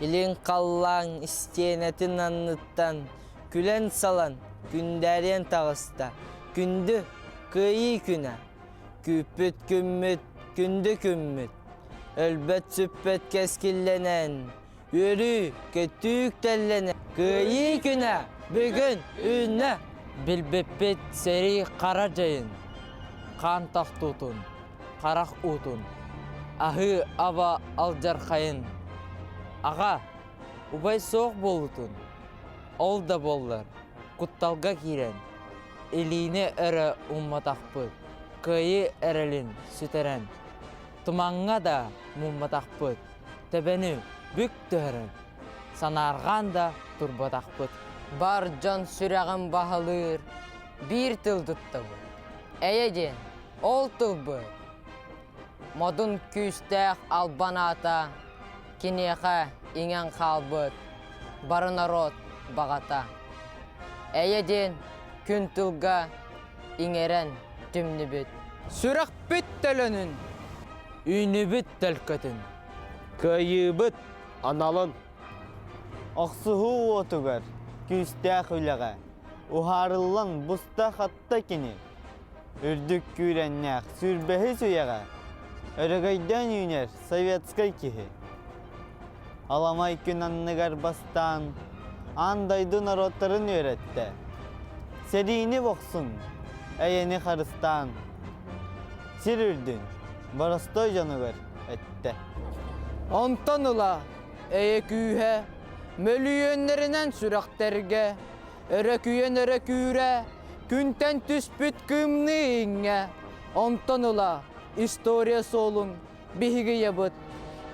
Илин халлаан истиэнэтин анныттан күлэн-салан күндээриэн таҕыста. Күндү Кыайыы күнэ! Күүппүт күммүт, күндү күммүт! Өлбөт-сүппэт кэскиллэнэн, үөрүү, көтүү үктэллэнэн, Кыайыы күнэ бүгүн үүннэ! Билбиппит сэрии хара дьайын, хаан тохтуутун, харах уутун, аһыы-аба алдьархайын, аҕа, убай суох буолуутун, ол да буоллар, кутталга киирэн, илиини өрө уумматахпыт, кыайыы эрэлин сүтэрэн, тумаҥҥа да мумматахпыт, төбөнү бүк түһэрэн, санаарҕаан да турбатахпыт. Бар дьон сүрэҕин баһылыыр биир тыл туттабыт. Эйэ диэн ол тылбыт. Модун күүстээх албан аата киниэхэ иҥэн хаалбыт бары норуот баҕата. Эйэ диэн күн тылга иҥэрэн түмнүбүт. Сүрэхпит төлөнүн, үүнүбүт төлкөтүн. Кыайыыбыт аналын. Охсуһуу уотугар, күүстээх үлэҕэ, уһаарыллан буста-хатта кини. Үрдүк күүрэннээх сүүрбэһис үйэҕэ өрөгөйдөөн үүнэр советскай киһи. Аламай күн анныгар бастаан аан дойду норуоттарын үөрэттэ. Сэриини бохсун, эйэни харыстаан, сир үрдүн боростой дьонугар эттэ. Онтон ыла эйэ күүһэ мөлүйүөннэринэн сүрэхтэргэ Өрөкүйэн өрө күүрэ, күнтэн түспүт кыымныы иҥҥэ, онтон ыла история суолун биһиги ыйабыт,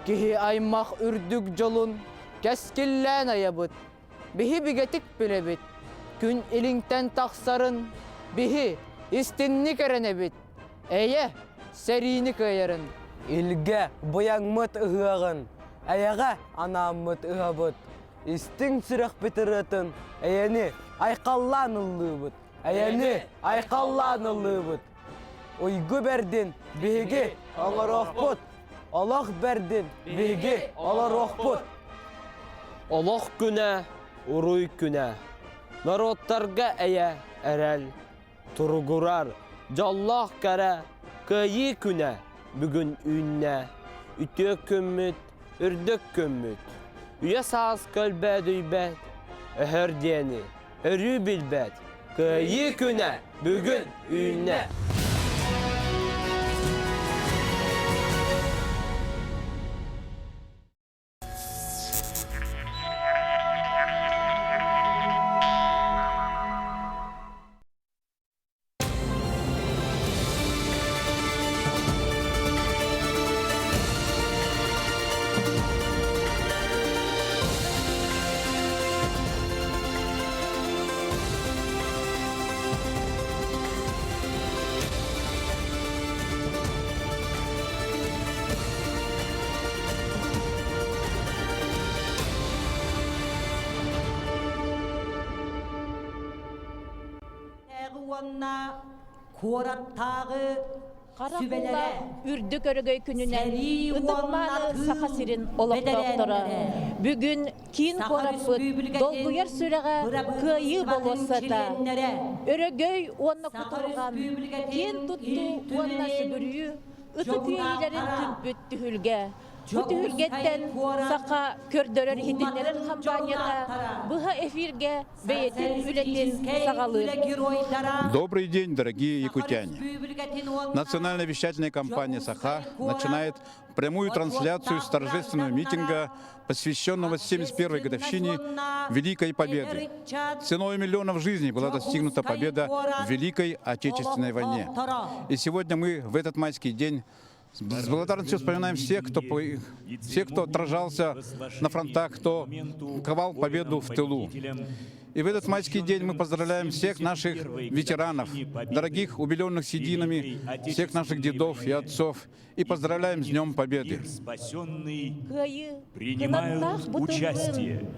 киһи аймах үрдүк дьолун кэскиллээн айабыт, биһи бигэтик билэбит, күн илиҥтэн тахсарын биһи истинник эрэнэбит, эйэ сэриини кыайарын. Илгэ быйаҥмыт ыһыаҕын, эйэҕэ анааммыт ыһабыт, Истиҥ сүрэхпит ырыатын эйэни айхаллаан ыллыыбыт, эйэни айхаллаан ыллыыбыт. Уйгу бэрдин биһиги оҥоруохпут, олох бэрдин биһиги олоруохпут. Олох күнэ, уруй күнэ, норуоттарга эйэ, эрэл, туругурар, дьоллоох кэрэ, кыайыы күнэ бүгүн үүннэ. Үтүө күммүт, үрдүк күммүт. Үйэ саас көлбөөдүйбэт, өһөр диэни өрүү билбэт. Кыайыы күнэ бүгүн үүннэ. Уонна куораттааҕы Хара сүбэлэрэ куулаах үрдүк өрөгөй күнүнэн сэрии ытык уонна мааны Саха тыыл сирин олохтоохторо бэтэрээннэрэ бүгүн киин Саха куораппыт Республикатын долгуйар сүрэҕэ Кыайыы бырабыыталыстыбатын болуоссата чилиэннэрэ өрөгөй уонна Саха кутурҕан киэн Республикатын туттуу Ил уонна Түмэнин сүгүрүйүү ытык үөйүүлэрин дьокутааттара түмпүт түһүлгэ Бу Дьокуускай түһүлгэттэн куорат Саха көрдөрөр иһитиннэрэр Дууматын хампаанньата дьокутааттара быһа эфиргэ бэйэтин үлэтин Социалистическай саҕалыыр. үлэ геройдара Добрый день, дорогие Саха якутяне! Республикатын уонна Национальная вещательная компания Дьокуускай «Саха» куорат начинает прямую трансляцию с бочуоттаах торжественного гражданнара митинга, посвященного 71-й общественность годовщине уонна Великой эдэр Победы. ыччат Ценой миллионов жизней была достигнута Дьокуускай победа в куорат Великой Отечественной войне. олохтоохторо И сегодня мы в этот майский день с благодарностью вспоминаем всех, кто, всех, кто отражался на фронтах, кто ковал победу в тылу. И в этот майский день мы поздравляем всех наших ветеранов, дорогих убеленных сединами, всех наших дедов и отцов, и поздравляем с Днем Победы. Кыайыы Принимают кынаттаах участие бутыллын,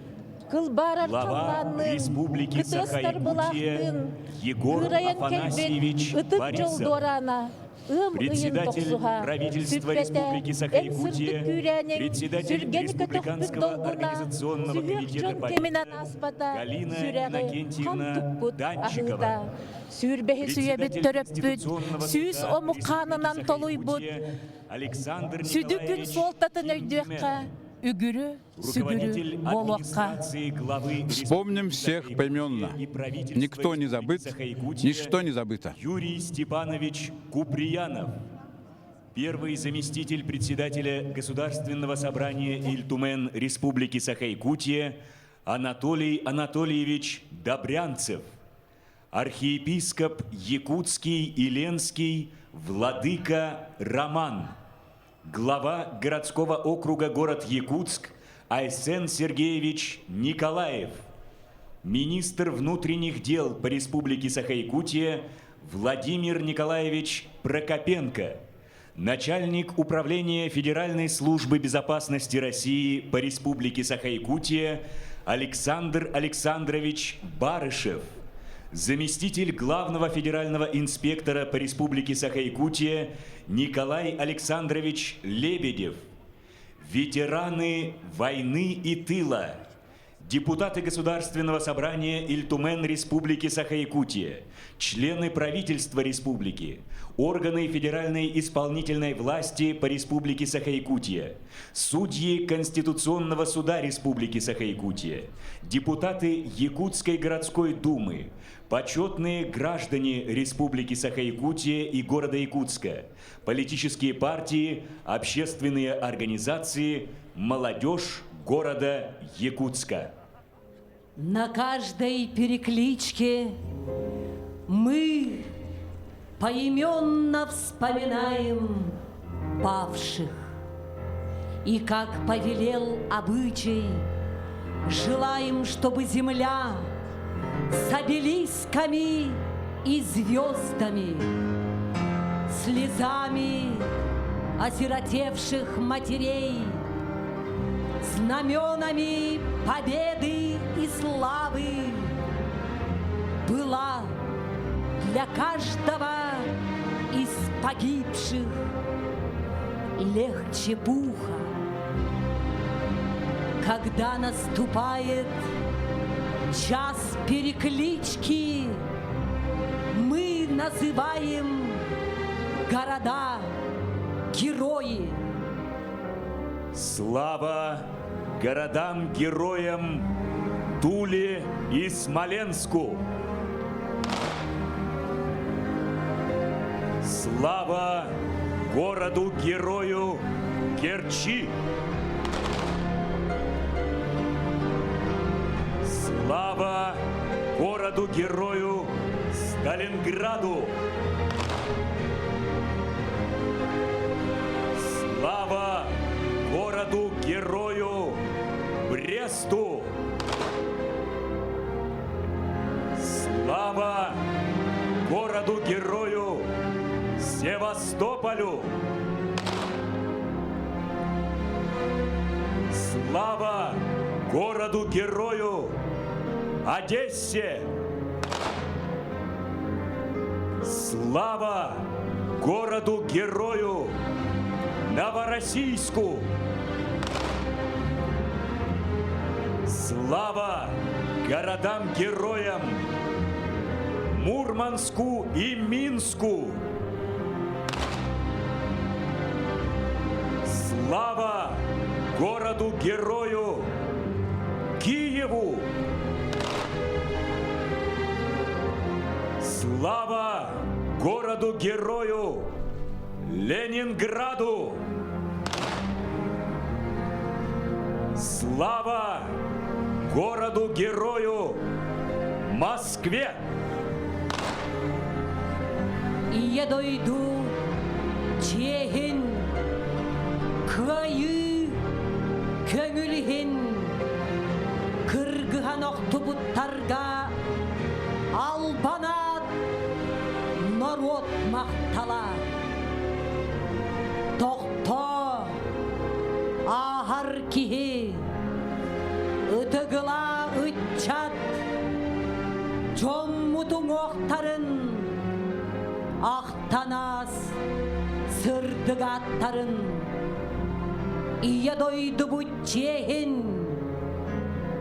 кылбаарар глава халлаанныын, Республики кытыастар Саха-Якутия былаахтыын, Егор кыырайан кэлбит Афанасьевич ытык дьол Борисов. дуораана. Ыам ыйын Председатель тохсуһа, правительства сүппэтэ, Республики эн сырдык Саха-Якутия, күүрээниҥ, председатель сүргэни көтөхпүт Республиканского долгуна, организационного сүһүөх комитета дьон кэминэн Победы ааспата, Галина сүрэҕи хам Иннокентьевна туппут Данчикова, аһыыта. Сүүрбэһис үйэбит председатель төрөппүт, Конституционного сүүс суда омук Республики хаанынан толуйбут, Саха-Якутия Александр сүдү күн Николаевич суолтатын Ким-Кимэн, өйдүөххэ, үгүрү, сүгүрү руководитель буолуохха. администрации главы Вспомним Республики всех Саха-Якутия поименно. и правительства Никто не Республики забыт, Саха-Якутия ничто не забыто. Юрий Степанович Куприянов, первый заместитель председателя Государственного собрания Ильтумен Республики Саха-Якутия Анатолий Анатольевич Добрянцев, архиепископ Якутский и Ленский Владыка Роман, глава городского округа город Якутск Айсен Сергеевич Николаев, министр внутренних дел по Республике Саха-Якутия Владимир Николаевич Прокопенко, начальник управления Федеральной службы безопасности России по Республике Саха-Якутия Александр Александрович Барышев, заместитель главного федерального инспектора по Республике Саха-Якутия Николай Александрович Лебедев, ветераны войны и тыла, депутаты Государственного собрания Ильтумен Республики Саха-Якутия, члены правительства республики, органы федеральной исполнительной власти по Республике Саха-Якутия, судьи Конституционного суда Республики Саха-Якутия, депутаты Якутской городской думы, почетные граждане Республики Саха-Якутия и города Якутска, политические партии, общественные организации, молодежь города Якутска. На каждой перекличке мы поименно вспоминаем павших. И как повелел обычай, желаем, чтобы земля с обелисками и звездами, слезами осиротевших матерей, знаменами победы и славы была для каждого из погибших легче пуха. Когда наступает час переклички, мы называем города герои. Слава городам-героям Туле и Смоленску! Слава городу-герою Керчи! Слава городу-герою Сталинграду! Слава городу-герою Бресту! Слава городу-герою Севастополю! Слава городу-герою Одессе! Слава городу-герою Новороссийску! Слава городам-героям Мурманску и Минску! Слава городу-герою Киеву! Слава городу-герою Ленинграду! Слава городу-герою Москве! Ийэ дойду чиэһин, кыайыы көҥүл иһин кыргыһан охтубуттарга албанаат норуот махтала. Тохтоо, ааһар киһи, ытыгыла ыччат, дьоммут уҥуохтарын ахтанаас. сырдык ааттарын, Ийэ дойдубут чиэһин,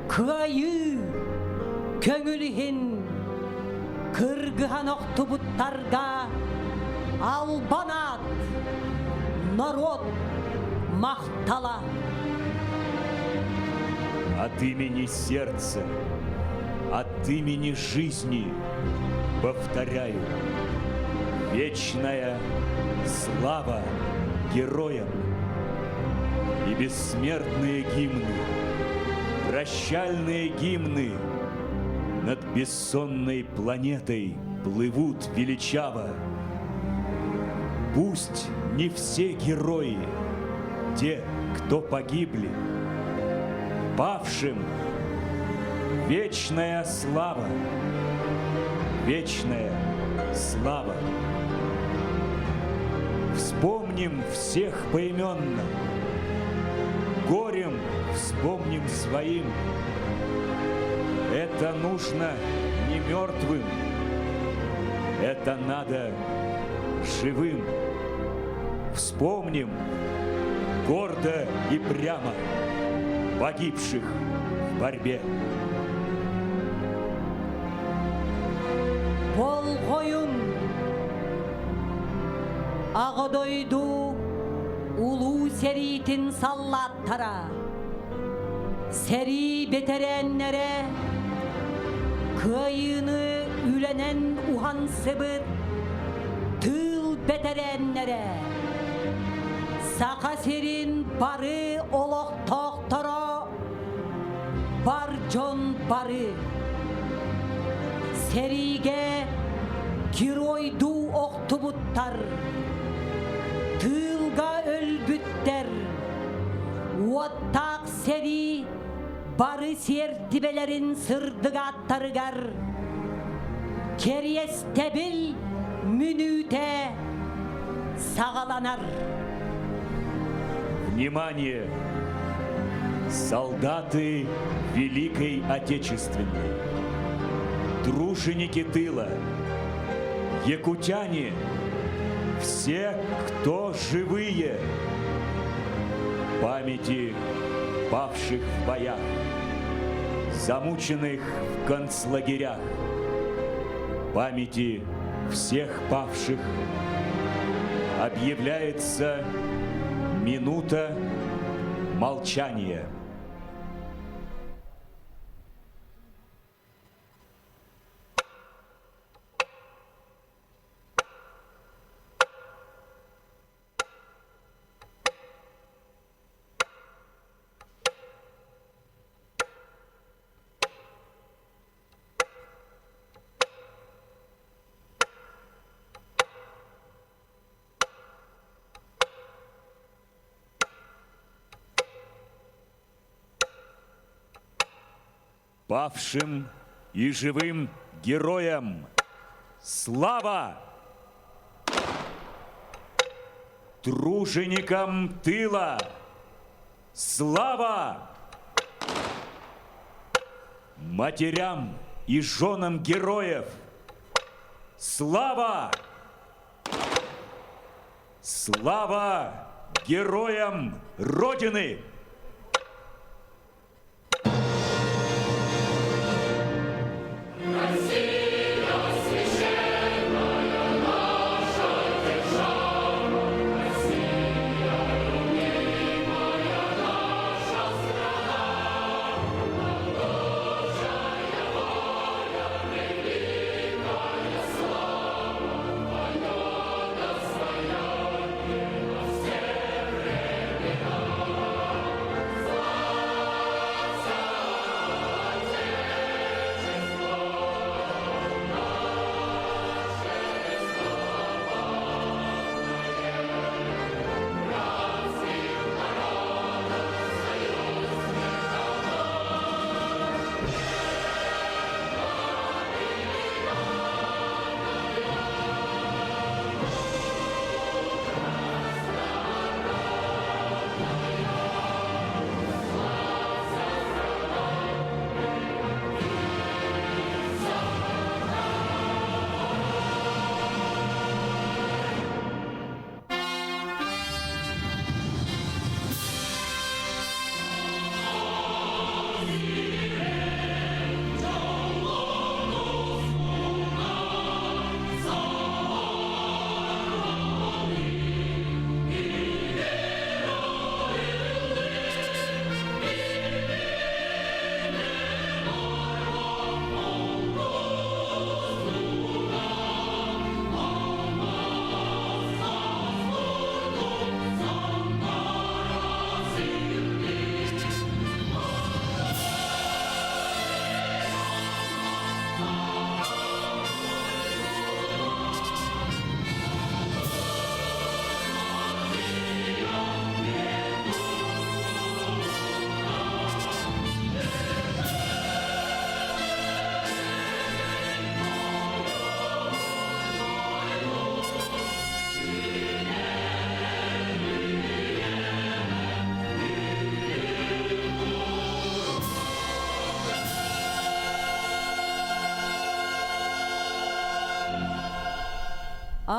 Кыайыы көҥүл иһин кыргыһан охтубуттарга албан аат, норуот махтала. От имени сердца, от имени жизни повторяю, вечная слава героям и бессмертные гимны, прощальные гимны над бессонной планетой плывут величаво. Пусть не все герои, те, кто погибли, павшим вечная слава, вечная слава. Вспомним всех поименно, горем вспомним своим. Это нужно не мертвым, это надо живым. Вспомним гордо и прямо погибших в борьбе. Болҕойуҥ, Аҕа дойду улуу сэриитин саллааттара, сэрии бэтэрээннэрэ кыайыыны үлэнэн уһансыбыт тыыл бэтэрээннэрэ, Саха сирин бары олохтоохторо, бар дьон бары сэриигэ геройдуу охтубуттар, тыылга өлбүттэр, уоттаах сэрии бары сиэртибэлэрин сырдык ааттарыгар кэриэстэбил мүнүүтэ саҕаланар. Внимание! Солдаты Великой Отечественной, труженики тыла, якутяне, все, кто живые, памяти павших в боях, замученных в концлагерях, памяти всех павших объявляется минута молчания. Павшим и живым героям слава! Труженикам тыла слава! Матерям и женам героев слава! Слава героям Родины!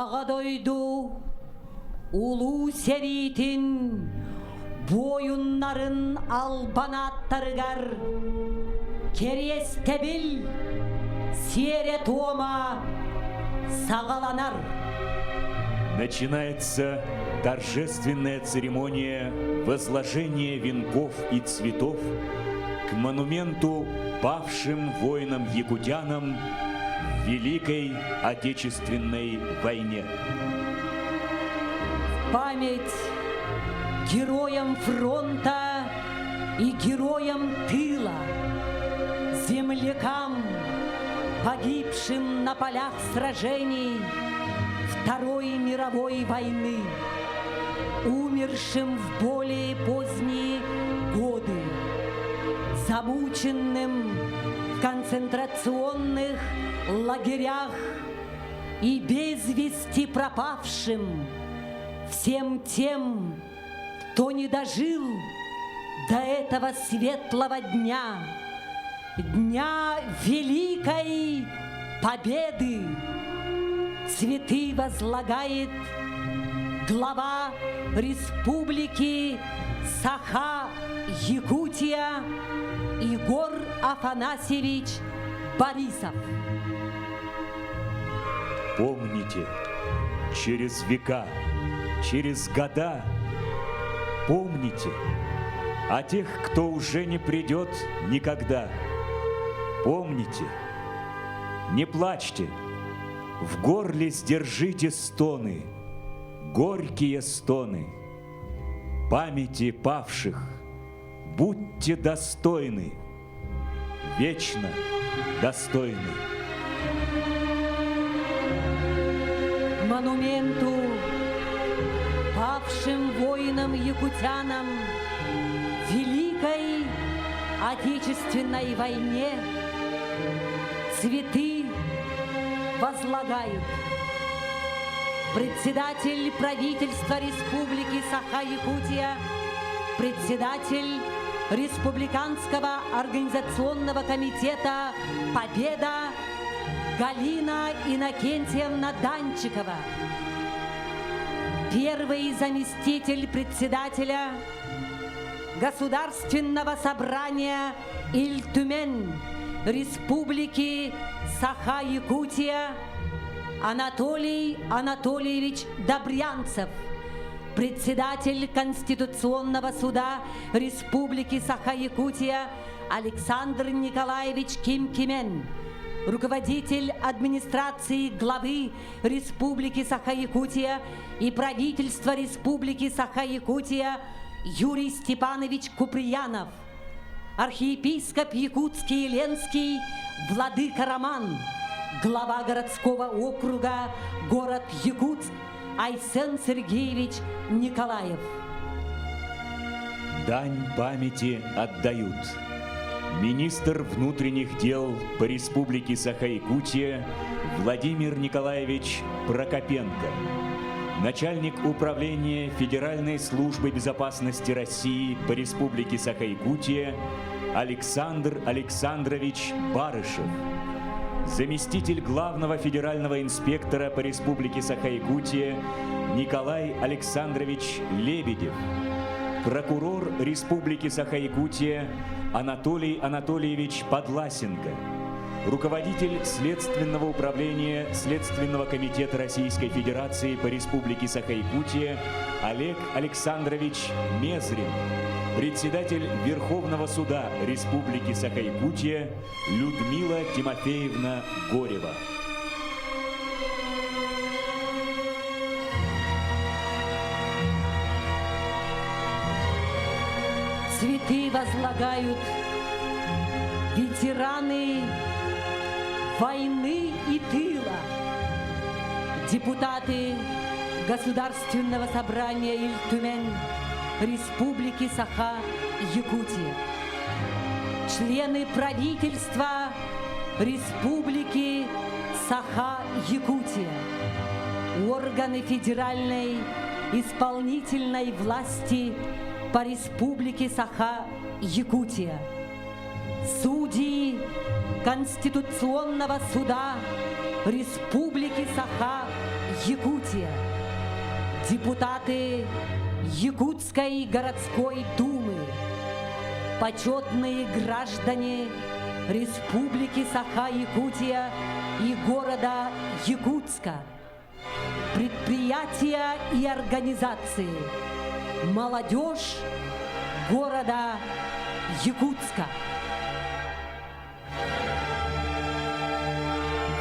Аҕа дойду Улуу сэриитин буойуннарын албан ааттарыгар кэриэстэбил сиэрэ-туома саҕаланар. Начинается торжественная церемония возложения венков и цветов к монументу павшим воинам-якутянам в Великой Отечественной войне. В память героям фронта и героям тыла, землякам, погибшим на полях сражений Второй мировой войны, умершим в более поздние годы, замученным в концентрационных лагерях и без вести пропавшим, всем тем, кто не дожил до этого светлого дня, дня великой победы. Цветы возлагает глава Республики Саха-Якутия Егор Афанасьевич Борисов. Помните, через века, через года, помните о тех, кто уже не придет никогда. Помните, не плачьте, в горле сдержите стоны, горькие стоны. Памяти павших будьте достойны, вечно достойны. Монументу павшим воинам-якутянам Великой Отечественной войне цветы возлагают председатель правительства Республики Саха-Якутия, председатель Республиканского организационного комитета «Победа» Галина Иннокентьевна Данчикова, первый заместитель председателя Государственного собрания Ильтюмен Республики Саха-Якутия Анатолий Анатольевич Добрянцев, председатель Конституционного суда Республики Саха-Якутия Александр Николаевич Ким-Кимен, руководитель администрации главы Республики Саха-Якутия и правительства Республики Саха-Якутия Юрий Степанович Куприянов, архиепископ Якутский и Ленский Владыка Роман, глава городского округа город Якутск Айсен Сергеевич Николаев. Дань памяти отдают. Министр внутренних дел по Республике Саха-Якутия Владимир Николаевич Прокопенко, начальник управления Федеральной службы безопасности России по Республике Саха-Якутия Александр Александрович Барышев, заместитель главного федерального инспектора по Республике Саха-Якутия Николай Александрович Лебедев, прокурор Республики Саха-Якутия Анатолий Анатольевич Подласенко, руководитель Следственного управления Следственного комитета Российской Федерации по Республике Саха-Якутия Олег Александрович Мезрин, председатель Верховного суда Республики Саха-Якутия Людмила Тимофеевна Горева. Цветы возлагают ветераны войны и тыла, депутаты Государственного собрания Ильтумен Республики Саха-Якутия, члены правительства Республики Саха-Якутия, органы федеральной исполнительной власти по Республике Саха-Якутия, судьи Конституционного суда Республики Саха-Якутия. Якутия, депутаты Якутской городской думы, почетные граждане Республики Саха-Якутия и города Якутска, предприятия и организации, молодежь города Якутска.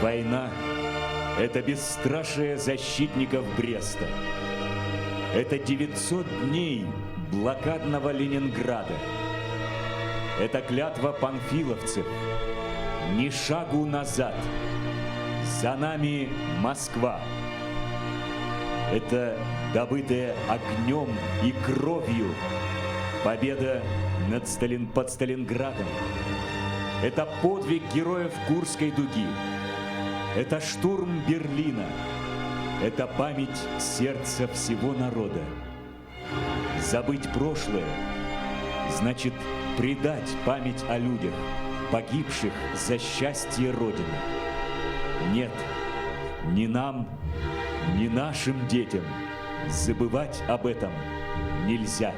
Война – это бесстрашие защитников Бреста. Это 900 дней блокадного Ленинграда. Это клятва панфиловцев. Ни шагу назад. За нами Москва. Это добытая огнем и кровью победа над Сталин, под Сталинградом. Это подвиг героев Курской дуги. Это штурм Берлина. Это память сердца всего народа. Забыть прошлое значит предать память о людях, погибших за счастье Родины. Нет, ни нам, ни нашим детям забывать об этом нельзя.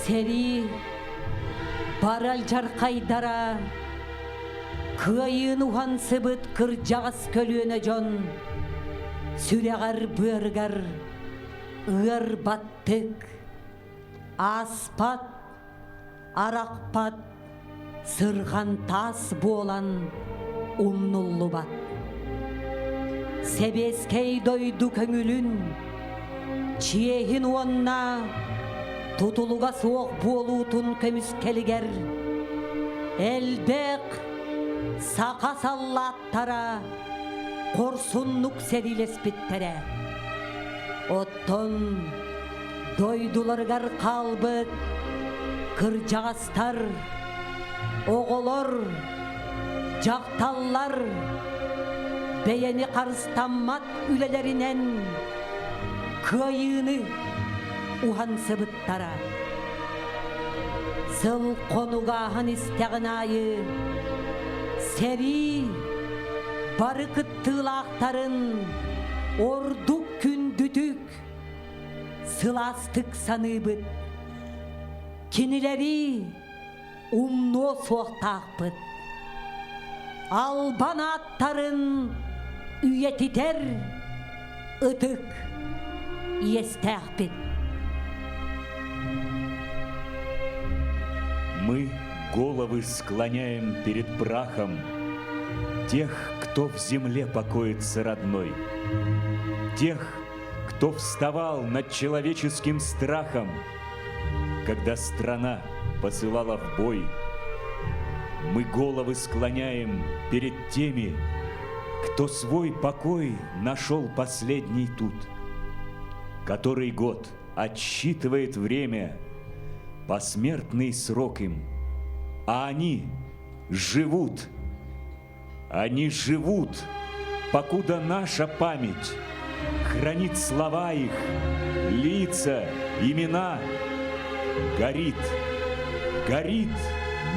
Сэрии бары алдьархайдара кыайыыны уһансыбыт кырдьаҕас көлүөнэ дьон сүрэҕэр-быарыгар ыар баттык, ааспат, арахпат сырҕан таас буолан умнуллубат. Сэбиэскэй дойду көҥүлүн, чиэһин уонна тутулуга суох буолуутун көмүскэлигэр элбэх саха саллааттара хорсуннук сэриилэспиттэрэ. Оттон дойдуларыгар хаалбыт кырдьаҕастар, оҕолор, дьахталлар бэйэни харыстаммат үлэлэринэн кыайыыны уһансыбыттара. Сыл хонуга ааһан истэҕин аайы сэрии бары кыттыылаахтарын ордук күндүтүк сылаастык саныыбыт. Кинилэри умнуо суохтаахпыт. Албан ааттарын үйэтитэр ытык иэстээхпит. Мы головы склоняем перед прахом тех, кто в земле покоится родной, тех, кто вставал над человеческим страхом, когда страна посылала в бой. Мы головы склоняем перед теми, кто свой покой нашел последний тут, который год отсчитывает время, посмертный срок им, а они живут, они живут, покуда наша память хранит слова их, лица, имена. Горит, горит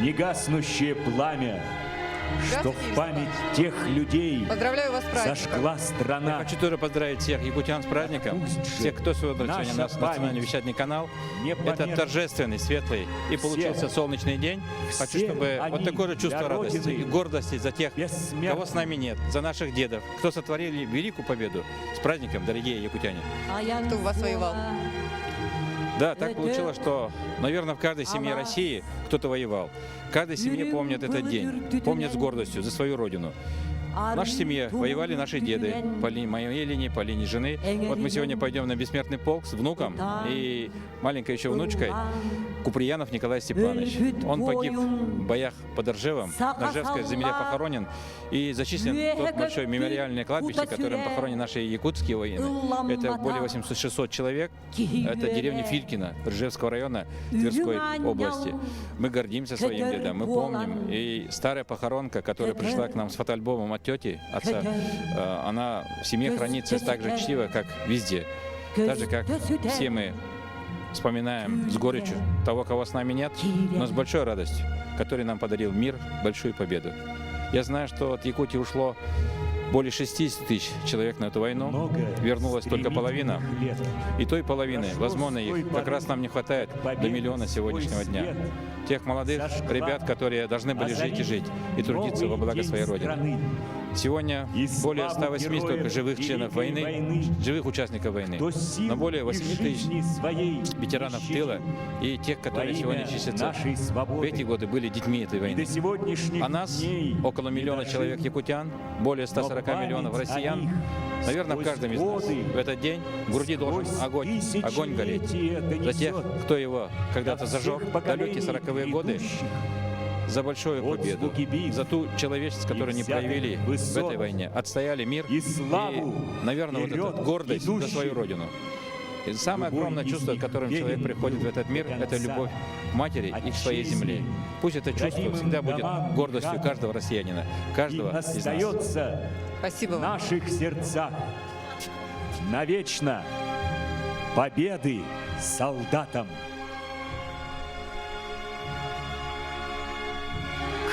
негаснущее пламя, что в память тех людей Поздравляю вас с праздником. зажгла страна. Я хочу тоже поздравить всех якутян с праздником, Пусть же всех, кто смотрит наша сегодня наш национальный память вещательный канал. не Это померкнет. торжественный, светлый и Все. получился солнечный день. Хочу, Все чтобы вот они такое же чувство для радости Родины и гордости за тех, бессмертны. кого с нами нет, за наших дедов, кто сотворили великую победу. С праздником, дорогие якутяне. Кто у вас воевал? Да, так получилось, что, наверное, в каждой семье России кто-то воевал. В каждой семье помнят этот день, помнят с гордостью за свою родину. В нашей семье воевали наши деды по линии моей линии, по линии жены. Вот мы сегодня пойдем на бессмертный полк с внуком и маленькой еще внучкой Куприянов Николай Степанович. Он погиб в боях под Ржевом, на Ржевской земле похоронен и зачислен в тот большой мемориальное кладбище, которым похоронены наши якутские воины. Это более 800-600 человек. Это деревня Филькино Ржевского района Тверской области. Мы гордимся своим дедом, мы помним. И старая похоронка, которая пришла к нам с фотоальбомом от тети, отца, она в семье хранится так же чтиво, как везде. Так же, как все мы вспоминаем с горечью того, кого с нами нет, но с большой радостью, который нам подарил мир, большую победу. Я знаю, что от Якутии ушло более 60 тысяч человек на эту войну. Много Вернулась только половина. стремительных лет. И той половины, Прошло возможно, с той их как поры, раз нам не хватает как до победы миллиона свой сегодняшнего дня. свет Тех молодых зажгла, ребят, которые должны были жить и озарив жить, и трудиться во новый благо день своей Родины. страны. Сегодня И более славу 180 только героев живых членов Великой войны, войны, живых участников войны, кто сил но более и 8 тысяч жизни своей ветеранов не тыла щадил и тех, во которые сегодня имя числятся нашей в свободы. эти годы были детьми этой И войны. до сегодняшних А нас дней около не миллиона дожил, человек якутян, более но 140 миллионов память о россиян. них Наверное, в сквозь каждом из нас годы, в этот день в груди должен сквозь огонь, огонь гореть. тысячелетия За тех, донесет кто его когда-то до зажег всех в далекие поколений 40-е годы, грядущих за большую победу, отзвуки битв за ту человечность, которую они взятых проявили в высот этой войне, отстояли мир и славу и, наверное, вот вперед эту гордость за свою идущих. родину. И самое Любой огромное из чувство, них которым человек верен приходит в этот был мир, до это конца. любовь к матери и к своей земле. Отчизне, Пусть это чувство родимым всегда будет домам и гордостью хатам. каждого россиянина, и каждого из нас. остается Спасибо в вам. наших сердцах. Навечно победы солдатам!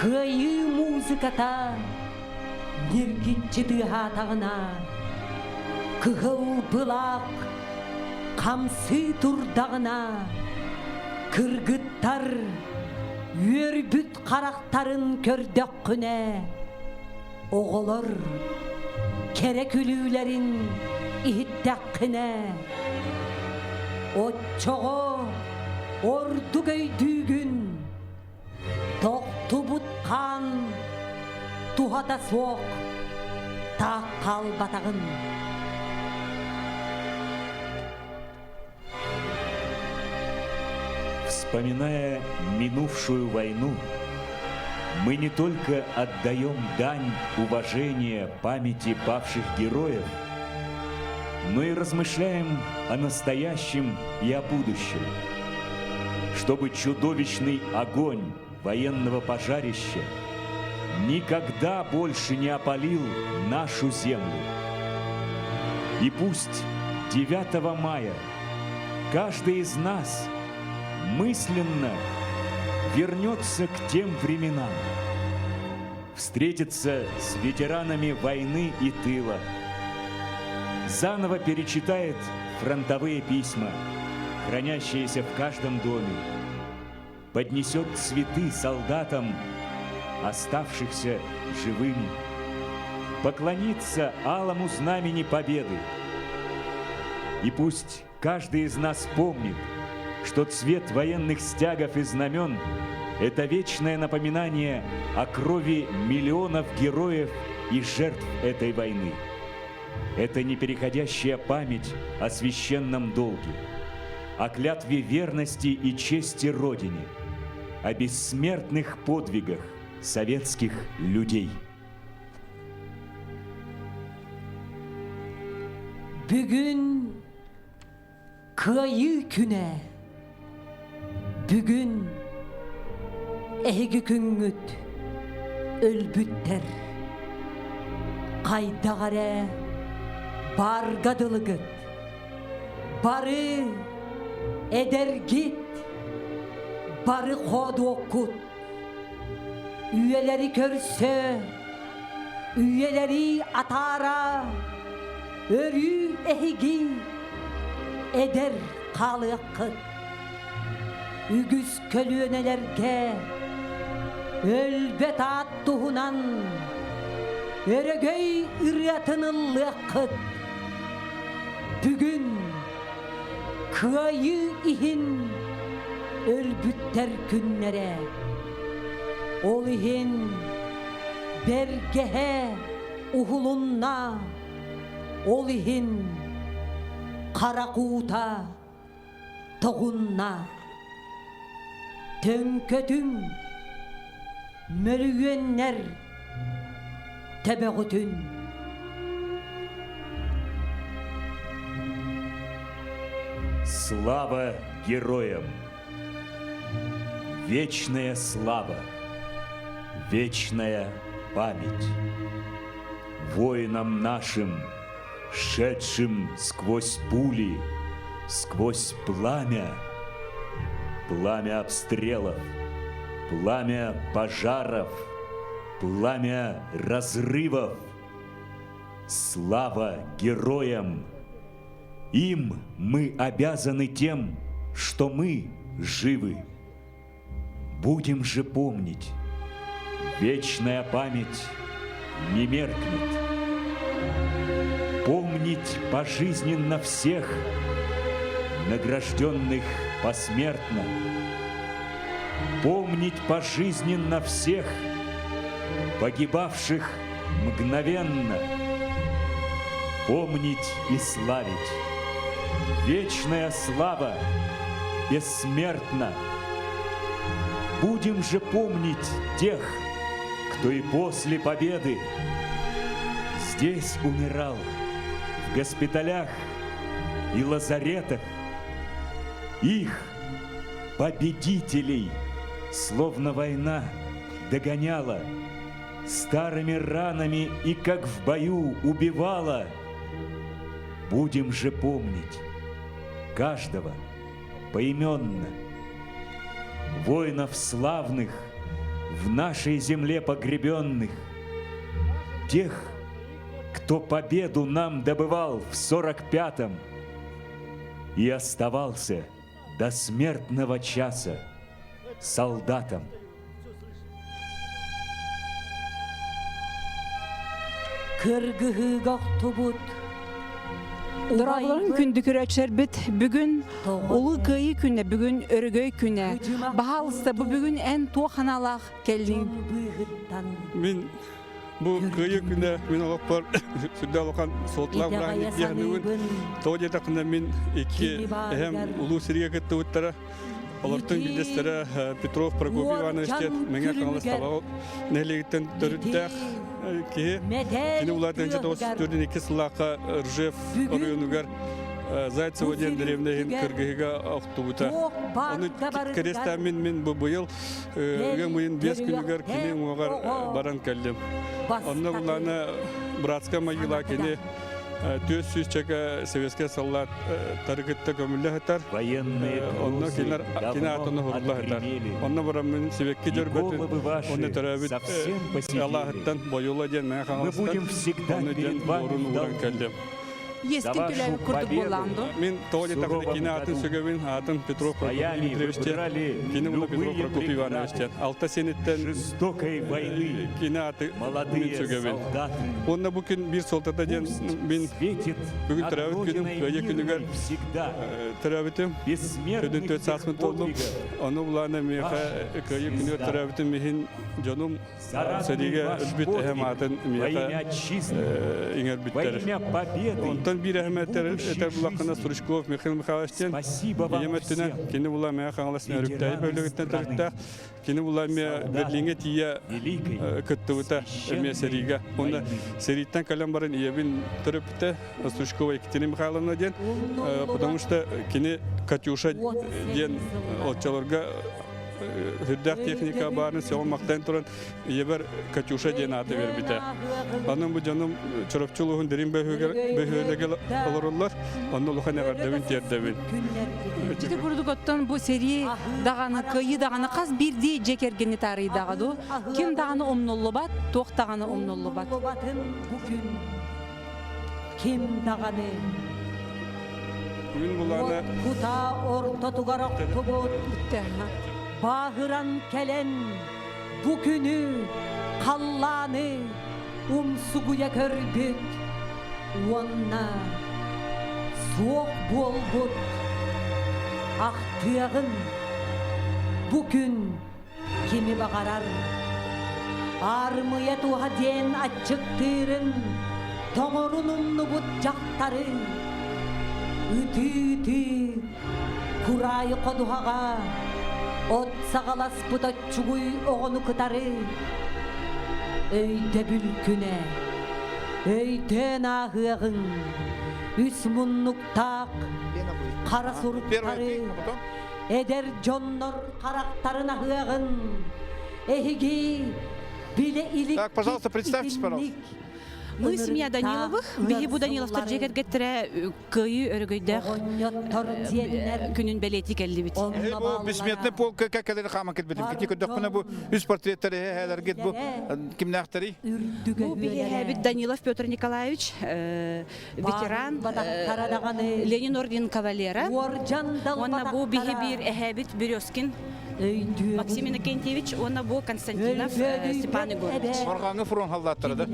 Кыайыы музыката ньиргиччи тыаһаатаҕына, кыһыл былаах хамсыы турдаҕына, кыргыттар үөрбүт харахтарын көрдөххүнэ, оҕолор кэрэ күлүүлэрин иһиттэххинэ, оччоҕо ордук өйдүүгүн Тохтубут хаан туһата суох таах хаалбатаҕын. Вспоминая минувшую войну, мы не только отдаем дань уважения памяти павших героев, но и размышляем о настоящем и о будущем, чтобы чудовищный огонь военного пожарища никогда больше не опалил нашу землю. И пусть 9 мая каждый из нас мысленно вернется к тем временам, встретится с ветеранами войны и тыла, заново перечитает фронтовые письма, хранящиеся в каждом доме, поднесет цветы солдатам, оставшихся живыми, поклонится алому знамени победы. И пусть каждый из нас помнит, что цвет военных стягов и знамен – это вечное напоминание о крови миллионов героев и жертв этой войны. Это непереходящая память о священном долге, о клятве верности и чести Родине, о бессмертных подвигах советских людей. Бүгүн Кыайыы күнэ. Бүгүн эһиги күҥҥүт өлбүттэр. Хайдах эрэ баарга дылыгыт. Бары эдэргит, бары хоодуоккут. Үйэлэри көрсө, үйэлэри атаара, өрүү эһиги эдэр хаалыаххыт. Үгүс көлүөнэлэргэ өлбөт аат туһунан өрөгөй ырыатын ыллыаххыт. Бүгүн кыайыы иһин өлбүттэр күннэрэ. Ол иһин бэргэһэ уһулунна, ол иһин харах уута тоҕунна. Төҥкөтүҥ мөлүйүөннэр төбөҕүтүн. Слава героям! Вечная слава! Вечная память! Воинам нашим, шедшим сквозь пули, сквозь пламя, пламя обстрелов, пламя пожаров, Пламя разрывов. Слава героям! Им мы обязаны тем, что мы живы. Будем же помнить, вечная память не меркнет. Помнить пожизненно всех, награжденных посмертно. Помнить пожизненно всех, погибавших мгновенно. Помнить и славить. Вечная слава бессмертна. Будем же помнить тех, кто и после победы здесь умирал, в госпиталях и лазаретах. Их, победителей, словно война догоняла, старыми ранами и как в бою убивала. Будем же помнить каждого поименно. Воинов славных, в нашей земле погребенных, тех, кто победу нам добывал в 45-м и оставался до смертного часа солдатом. Кыргыһыыга охтубут Дорооболорун күндү көрөөччүлэрбит бүгүн Улуу Кыайыы күнэ, бүгүн Өрөгөй күнэ. Баһаалыста бу бүгүн эн туох аналаах кэллиҥ? Мин бу Кыайыы күнэ мин олохпор сүрдээх улахан суолталаах бырааһынньык диэхинибин. Тоҕо диэтэххинэ мин икки эһэм улуу сиригэ кыттыбыттара. Олортон биирдэстэрэ Петров Прокопий Иванович диэн Мэҥэ Хаҥалас Табаҕа нэһилиэгиттэн төрүттээх киһи. Кини улаатан 1942 сыллаахха Ржев оройуонугар Зайцево диэн дэриэбинэ иһин кыргыһыыга охтубута. Ону кэриэстээммин мин бу быйыл ыам ыйын биэс күнүгэр кини уҥуоҕар баран кэллим. Онно булаана братская могила кини 400 чека советскай саллаат тарыкытта көмүллэ сытар. Онно кинилэр кини аатын уһурулла сытар. Онно бараммын сибэкки дьөрбөтүн онно төрөөбүт алааһыттан Бойула диэн Мэҥэ Хаҥаластан онно диэн буорун ууран кэллим. Иэскин төлөөбүт курдук буоллаҕын дуо? Мин тоҕо диэтэххинэ кини аатын сүгэбин, аатын Петров Прокопий Дмитриевич диэн, кини уонна Петров Прокопий Иванович диэн. Алта сиэниттэн кини ааты мин сүгэбин. Уонна бу күн биир суолтата диэн мин бүгүн төрөөбүт күнүм, Кыайыы күнүгэр төрөөбүтүм. 44 сааспын толлум. Ону булаана миэхэ Кыайыы күнүгэр төрөөбүтүм иһин дьонум Сэриигэ өлбүт эһэм аатын миэхэ иҥэрбиттэр. Онтон биир эһэм этэр этэр булаххына Стручков Михаил Михайлович диэн ийэм өттүнэн кини була Мэҥэ Хаҥалас Нөрүктээйи бөһүөлэгиттэн төрүттээх. Кини була эмиэ Берлиҥҥэ тиийэ кыттыбыта эмиэ сэриигэ. Уонна сэрииттэн кэлэн баран ийэбин төрөппүтэ Стручкова Екатерина Михайловна диэн, потому что кини Катюша диэн оччолорго Үрдээх техника баарын сөҕөн-махтайан туран ийэбэр Катюша диэн ааты биэрбитэ. Онон бу дьонум Чурапчы улууһун Дириҥ бөһүөлэгэр олороллор. Онно улахан эҕэрдэбин тиэрдэбин. Ити курдук оттон бу сэрии даҕаны, кыайыы даҕаны хас биирдии дьиэ кэргэни таарыйдаҕа дуу? Ким даҕаны умнуллубат, туох даҕаны умнуллубат. Ким даҕаны Күн булаана кутаа ортотугар охтубут бааһыран кэлэн бу күнү халлааны умсугуйа көрбүт уонна суох буолбут ахтыаҕын бу күн Кими баҕарар аармыйа туһа диэн аччыктыырын, тоҥорун умнубут дьахтары ытыы-ытыы кураайы ходуһаҕа от саҕаласпыт оччугуй оҕону кытары өйдөбүл күнэ өйдөөн ааһыаҕыҥ үс муннуктаах хара суруктары Эдэр дьоннор харахтарын аһыаҕын, эһиги билэ илик Так, пожалуйста, представьтесь, пожалуйста. Мы семья Даниловых, биһи бу Даниловтар дьиэ кэргэттэрэ кыайыы өрөгөйдөөх күнүн бэлиэтии кэллибит. Бу бессмертный полк кэлэр хааман кэлбитим. Кити көрдөхпүнэ бу үс портреттэр эһээлэргит бу кимнээхтэрий? Бу биһи Данилов Петр Николаевич, ветеран, Ленин орден кавалера. Уонна бу биһи биир эһээбит Березкин Максим Иннокентьевич уонна бу Константинов Степан Егорович. Арҕааҥҥы фронт халлааттара да?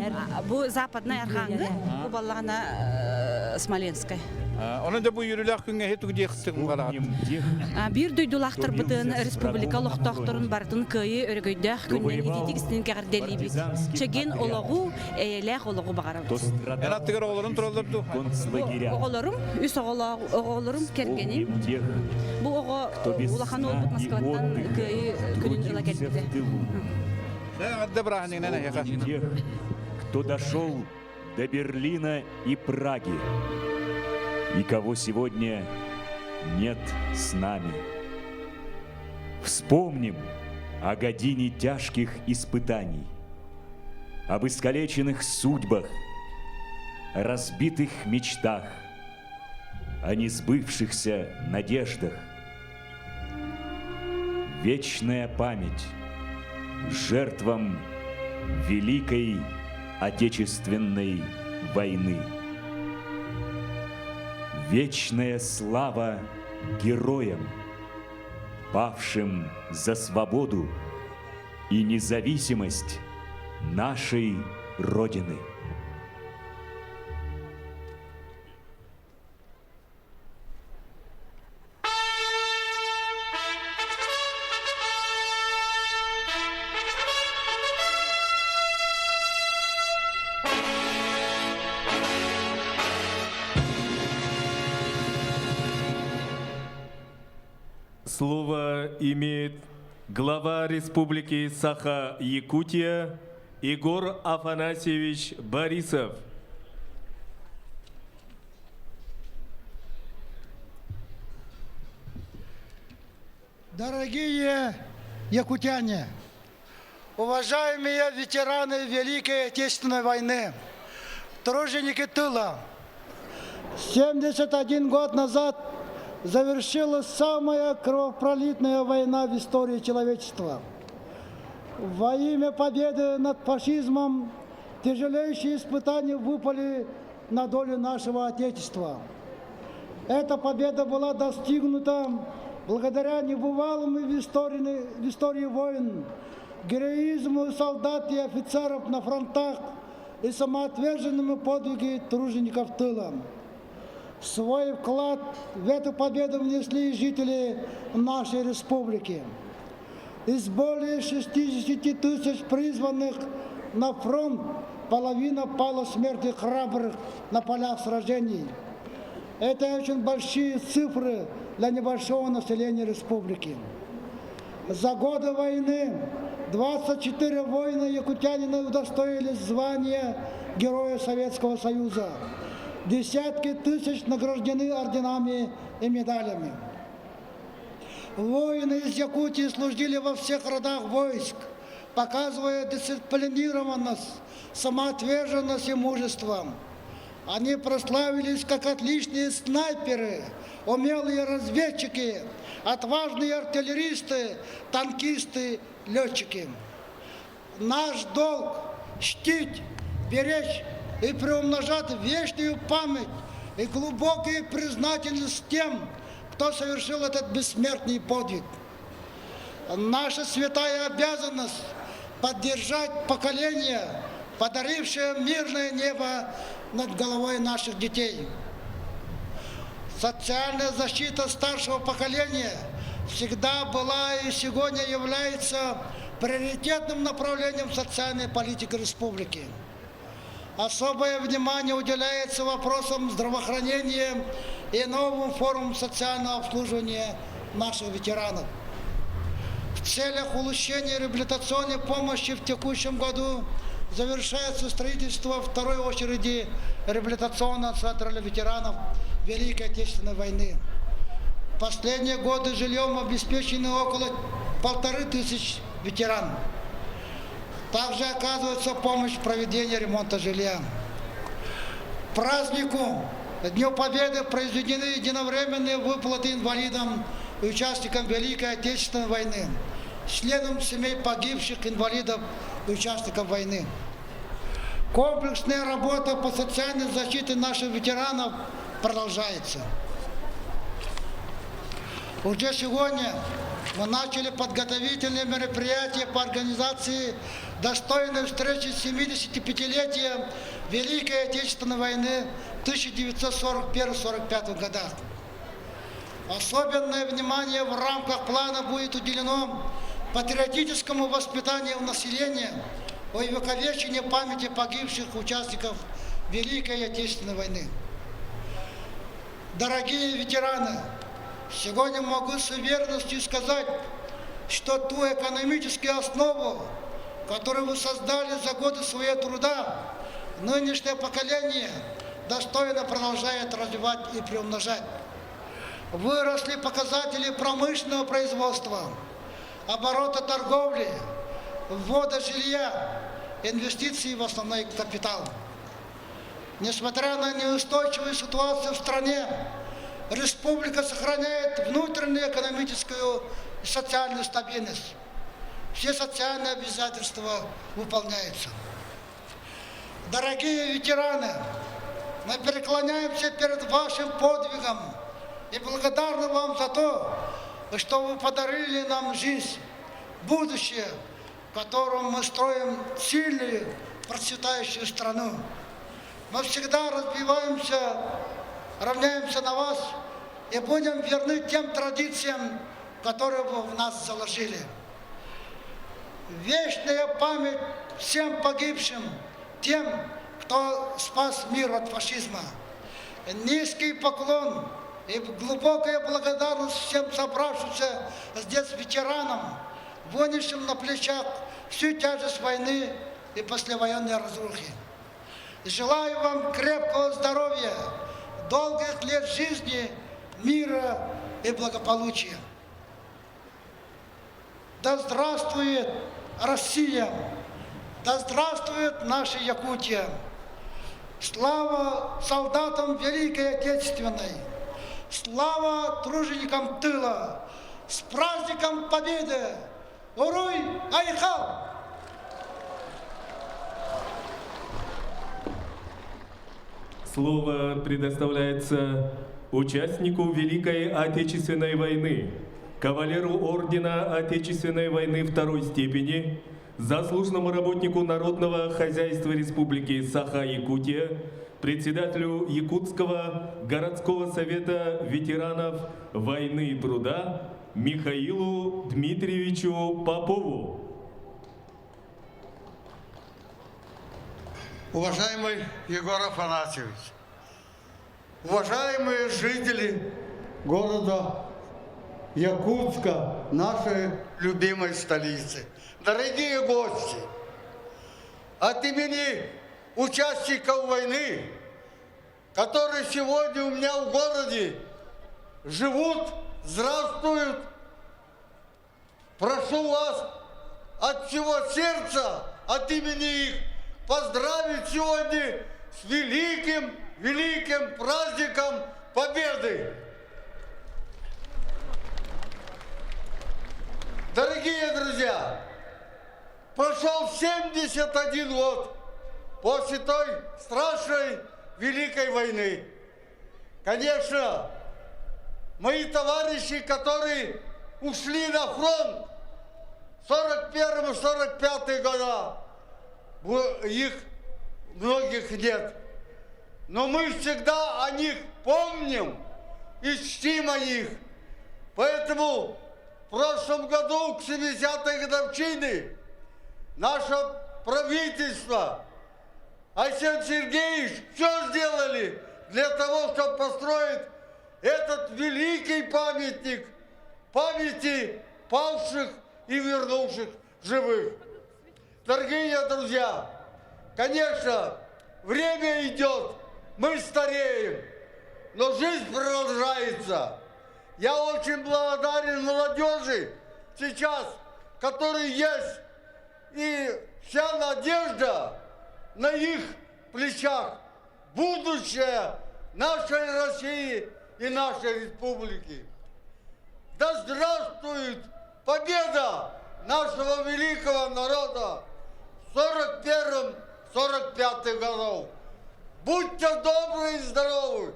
Бу Западнай Арҕааҥҥы, бу баллаҕана Смоленскай. Онон да бу үөрүүлээх күҥҥэ эһи тугу диэхсиҥ бараат? Биир дойдулаахтарбытын республика олохтоохторун барытын кыайыы өрөгөйдөөх күнүнэн итиитик истин кэҕэрдэлиибит. Чэгиэн олоҕу, эйэлээх олоҕу баҕарабыт. Эн аттыгар оҕолорун тураллар дуу? Оҕолорум, үс оҕолоох оҕолорум кэргэним. Бу оҕо улахан уолбут Москваттан кыайыы күнүн ыла кэлбитэ. Эҕэрдэ бырааһынньыгынан эһиэхэ. Кто дошел до Берлина и Праги, и кого сегодня нет с нами. Вспомним о године тяжких испытаний, об искалеченных судьбах, разбитых мечтах, о несбывшихся надеждах. Вечная память жертвам Великой Отечественной войны. Вечная слава героям, павшим за свободу и независимость нашей Родины. Слово имеет глава Республики Саха-Якутия Егор Афанасьевич Борисов. Дорогие якутяне, уважаемые ветераны Великой Отечественной войны, труженики тыла, 71 год назад завершилась самая кровопролитная война в истории человечества. Во имя победы над фашизмом тяжелейшие испытания выпали на долю нашего Отечества. Эта победа была достигнута благодаря небывалому в истории, в истории войн, героизму солдат и офицеров на фронтах и самоотверженному подвиги тружеников тыла. Свой вклад в эту победу внесли жители нашей республики. Из более 60 тысяч призванных на фронт половина пала смерти храбрых на полях сражений. Это очень большие цифры для небольшого населения республики. За годы войны 24 воина якутянина удостоились звания Героя Советского Союза. Десятки тысяч награждены орденами и медалями. Воины из Якутии служили во всех родах войск, показывая дисциплинированность, самоотверженность и мужество. Они прославились как отличные снайперы, умелые разведчики, отважные артиллеристы, танкисты, летчики. Наш долг – чтить, беречь и приумножать вечную память и глубокую признательность тем, кто совершил этот бессмертный подвиг. Наша святая обязанность поддержать поколение, подарившее мирное небо над головой наших детей. Социальная защита старшего поколения всегда была и сегодня является приоритетным направлением социальной политики республики. Особое внимание уделяется вопросам здравоохранения и новым формам социального обслуживания наших ветеранов. В целях улучшения реабилитационной помощи в текущем году завершается строительство второй очереди реабилитационного центра для ветеранов Великой Отечественной войны. В последние годы жильем обеспечены около 1500 ветеранов. Также оказывается помощь в проведении ремонта жилья. празднику Дню Победы произведены единовременные выплаты инвалидам и участникам Великой Отечественной войны, членам семей погибших инвалидов и участников войны. Комплексная работа по социальной защите наших ветеранов продолжается. Уже сегодня мы начали подготовительные мероприятия по организации достойной встречи 75-летия Великой Отечественной войны 1941-45 годах. Особенное внимание в рамках плана будет уделено патриотическому воспитанию населения, увековечению памяти погибших участников Великой Отечественной войны. Дорогие ветераны, сегодня могу с уверенностью сказать, что ту экономическую основу, которую вы создали за годы своего труда, нынешнее поколение достойно продолжает развивать и приумножать. Выросли показатели промышленного производства, оборота торговли, ввода жилья, инвестиций в основной капитал. Несмотря на неустойчивую ситуацию в стране, республика сохраняет внутреннюю экономическую и социальную стабильность. Все социальные обязательства выполняются. Дорогие ветераны, мы преклоняемся перед вашим подвигом и благодарны вам за то, что вы подарили нам жизнь, будущее, в котором мы строим сильную, процветающую страну. Мы всегда разбиваемся, равняемся на вас и будем верны тем традициям, которые вы в нас заложили. Вечная память всем погибшим, тем, кто спас мир от фашизма. Низкий поклон и глубокая благодарность всем собравшимся здесь ветеранам, вынесшим на плечах всю тяжесть войны и послевоенной разрухи. Желаю вам крепкого здоровья, долгих лет жизни, мира и благополучия. Да здравствует Россия! Да здравствует наша Якутия! Слава солдатам Великой Отечественной! Слава труженикам тыла! С праздником Победы! Уруй Айхал! Слово предоставляется участнику Великой Отечественной войны, кавалеру Ордена Отечественной войны второй степени, заслуженному работнику Народного хозяйства Республики Саха-Якутия, председателю Якутского городского совета ветеранов войны и труда Михаилу Дмитриевичу Попову. Уважаемый Егор Афанасьевич, уважаемые жители города Якутска, нашей любимой столицы, дорогие гости, от имени участников войны, которые сегодня у меня в городе живут, здравствуют, прошу вас от всего сердца, от имени их, поздравить сегодня с великим, великим праздником Победы! Дорогие друзья, прошел 71 год после той страшной Великой войны. Конечно, мои товарищи, которые ушли на фронт в 41-45 года, их многих нет. Но мы всегда о них помним и чтим о них. Поэтому в прошлом году к 70-й годовщине наше правительство, Айсен Сергеевич, все сделали для того, чтобы построить этот великий памятник памяти павших и вернувших живых. Дорогие друзья, конечно, время идет, мы стареем, но жизнь продолжается. Я очень благодарен молодежи сейчас, которые есть, и вся надежда на их плечах. будущее нашей России и нашей республики. Да здравствует победа нашего великого народа в 41-45 годов! Будьте добры и здоровы!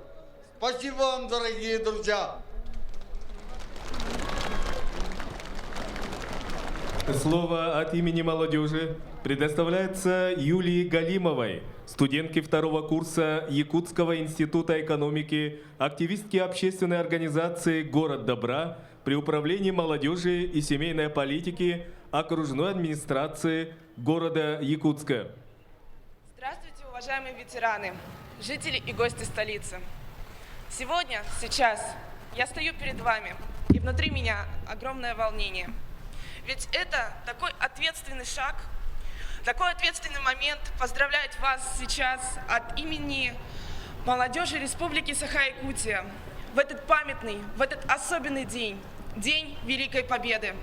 Спасибо вам, дорогие друзья! Слово от имени молодежи предоставляется Юлии Галимовой, студентке второго курса Якутского института экономики, активистке общественной организации «Город добра» при Управлении молодежи и семейной политики окружной администрации города Якутска. Здравствуйте, уважаемые ветераны, жители и гости столицы. Сегодня, сейчас, я стою перед вами, и внутри меня огромное волнение. Ведь это такой ответственный шаг, такой ответственный момент поздравлять вас сейчас от имени молодежи Республики Саха-Якутия в этот памятный, в этот особенный день, День Великой Победы.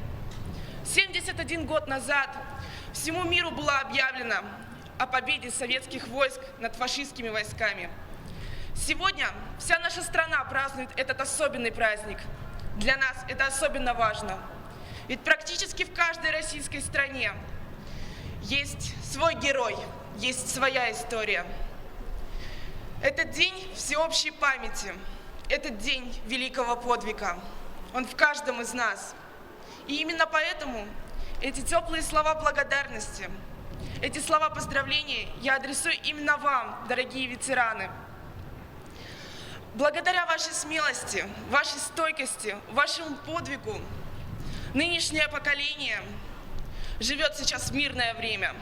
71 год назад всему миру было объявлено о победе советских войск над фашистскими войсками. Сегодня вся наша страна празднует этот особенный праздник. Для нас это особенно важно. Ведь практически в каждой российской стране есть свой герой, есть своя история. Этот день всеобщей памяти, этот день великого подвига. Он в каждом из нас. И именно поэтому эти теплые слова благодарности, эти слова поздравлений я адресую именно вам, дорогие ветераны. Благодаря вашей смелости, вашей стойкости, вашему подвигу, нынешнее поколение живет сейчас в мирное время.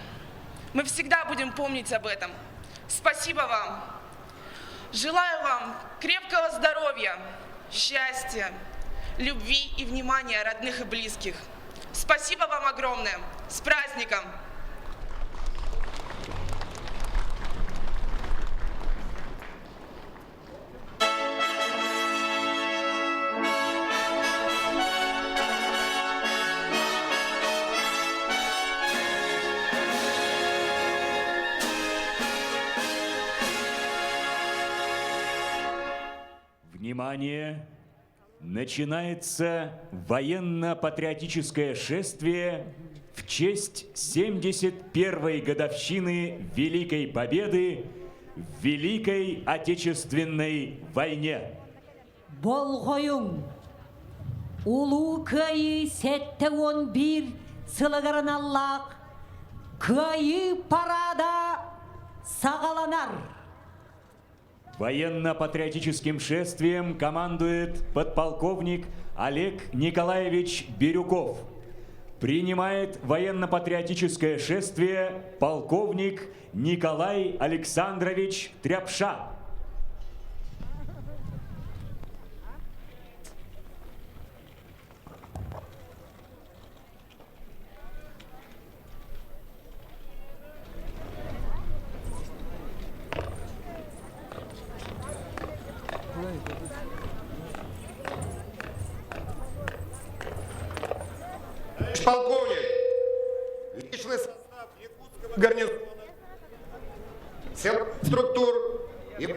Мы всегда будем помнить об этом. Спасибо вам. Желаю вам крепкого здоровья, счастья, любви и внимания родных и близких. Спасибо вам огромное. С праздником! Внимание! Начинается военно-патриотическое шествие в честь 71-й годовщины Великой Победы в Великой Отечественной войне. Болҕойуҥ! Улуу Кыайыы 71 сылыгар аналлаах Кыайыы параада саҕаланар! Военно-патриотическим шествием командует подполковник Олег Николаевич Бирюков. Принимает военно-патриотическое шествие полковник Николай Александрович Тряпша. Товарищ полковник, личный состав Якутского гарнизона, сил структур и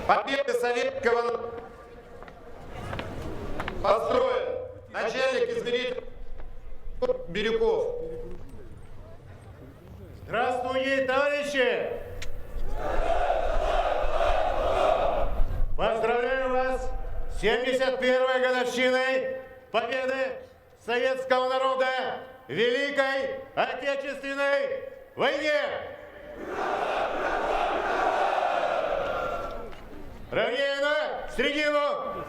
Победы советского построен начальник измеритель Бирюков. Здравствуйте, товарищи! Поздравляю вас с 71-й годовщиной победы советского народа в Великой Отечественной войне! Равнее на середину!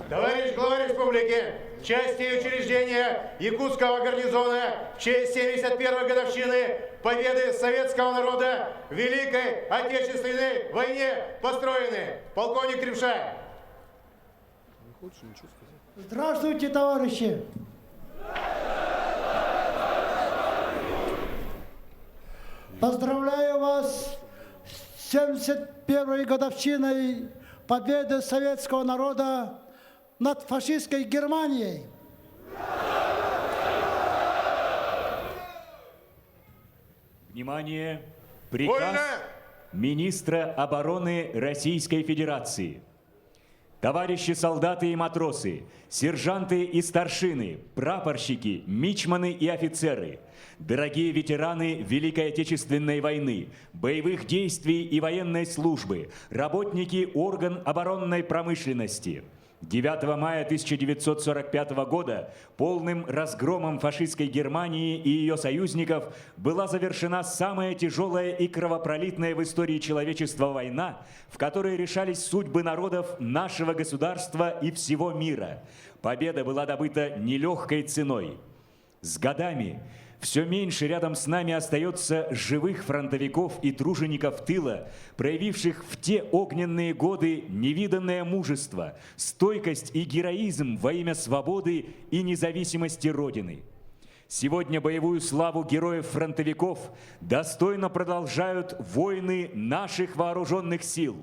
Товарищ глава республики! части и учреждения Якутского гарнизона в честь 71-й годовщины победы советского народа в Великой Отечественной войне построены. Полковник Кривша. Здравствуйте, товарищи! Поздравляю вас с 71-й годовщиной победы советского народа над фашистской Германией. Внимание! Приказ министра обороны Российской Федерации. Товарищи солдаты и матросы, сержанты и старшины, прапорщики, мичманы и офицеры, дорогие ветераны Великой Отечественной войны, боевых действий и военной службы, работники орган оборонной промышленности – 9 мая 1945 года полным разгромом фашистской Германии и ее союзников была завершена самая тяжелая и кровопролитная в истории человечества война, в которой решались судьбы народов нашего государства и всего мира. Победа была добыта нелегкой ценой. С годами все меньше рядом с нами остается живых фронтовиков и тружеников тыла, проявивших в те огненные годы невиданное мужество, стойкость и героизм во имя свободы и независимости Родины. Сегодня боевую славу героев-фронтовиков достойно продолжают воины наших вооруженных сил,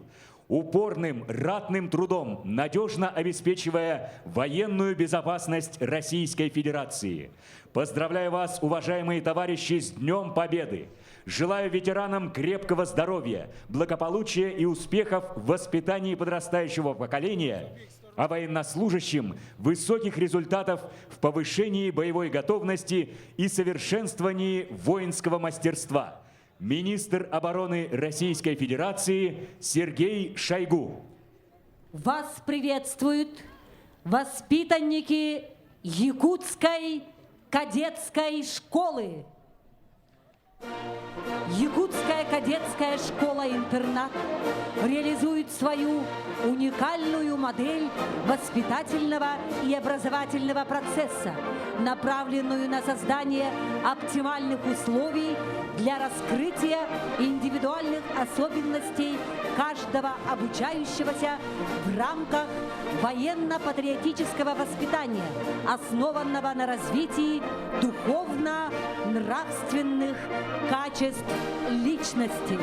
упорным ратным трудом надежно обеспечивая военную безопасность Российской Федерации. Поздравляю вас, уважаемые товарищи, с Днем Победы! Желаю ветеранам крепкого здоровья, благополучия и успехов в воспитании подрастающего поколения, а военнослужащим высоких результатов в повышении боевой готовности и совершенствовании воинского мастерства. Министр обороны Российской Федерации Сергей Шойгу. Вас приветствуют воспитанники Якутской кадетской школы. Якутская кадетская школа-интернат реализует свою уникальную модель воспитательного и образовательного процесса, направленную на создание оптимальных условий для раскрытия индивидуальных особенностей каждого обучающегося в рамках военно-патриотического воспитания, основанного на развитии духовно-нравственных качеств личности.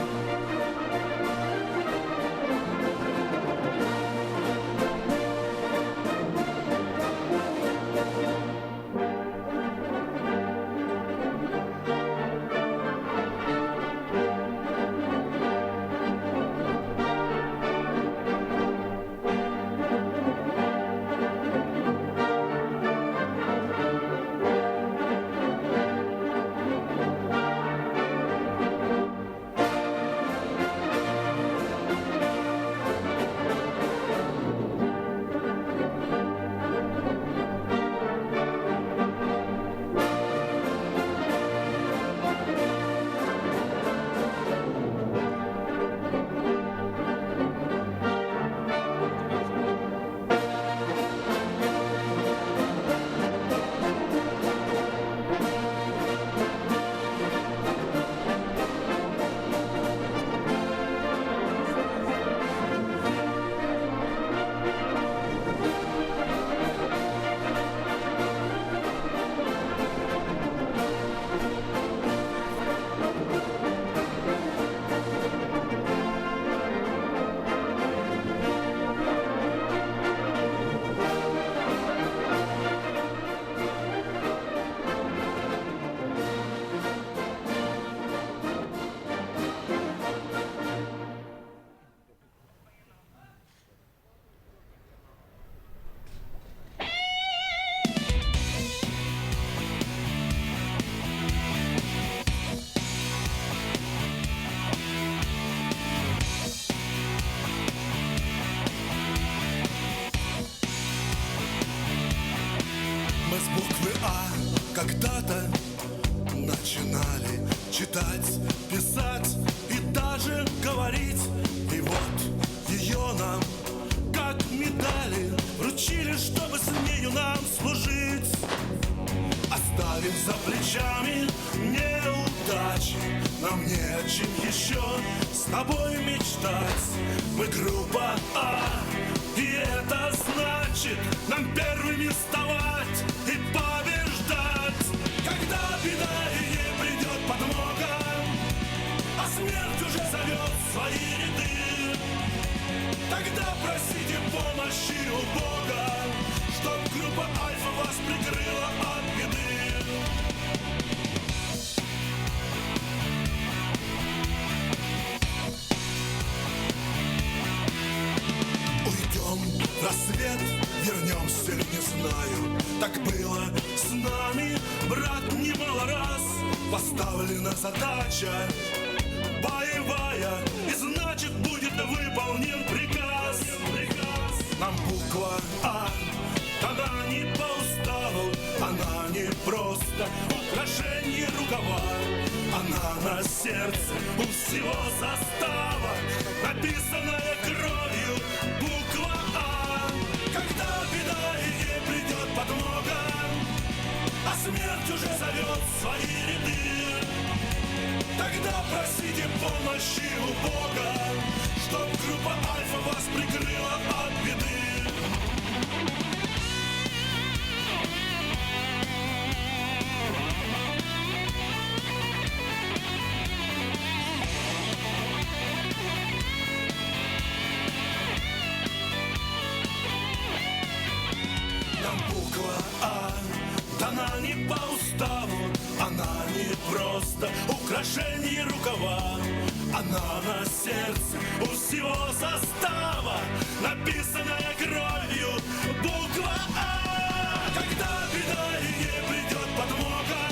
Мы с буквы А когда-то начинали читать, писать и даже говорить. И вот ее нам, как медали, вручили, чтобы с ней честью нам служить. Оставим за плечами неудачи, Нам не о чем еще с тобой мечтать. Мы группа А, и это значит Нам первыми вставать и побеждать. Когда беда и не придет подмога, А смерть уже зовет свои ряды, Тогда просите помощи у Бога, Чтоб группа Альфа вас прикрыла от беды. Уйдем в рассвет, вернемся ли, не знаю. Так было с нами, брат, немало раз. Поставлена задача боевая, и значит будет выполнен приказ. Нам буква А дана не по уставу, она не просто украшение рукава. Она на сердце у всего состава, написанная кровью буква А. Когда беда и не придет подмога, а смерть уже зовет свои ряды, тогда просите помощи у Бога, чтоб группа Альфа вас прикрыла от беды. Нам буква А дана не по уставу, она не просто украшение рукава. Она на сердце у всего состава, написанная кровью буква А. Когда беда и не придет подмога,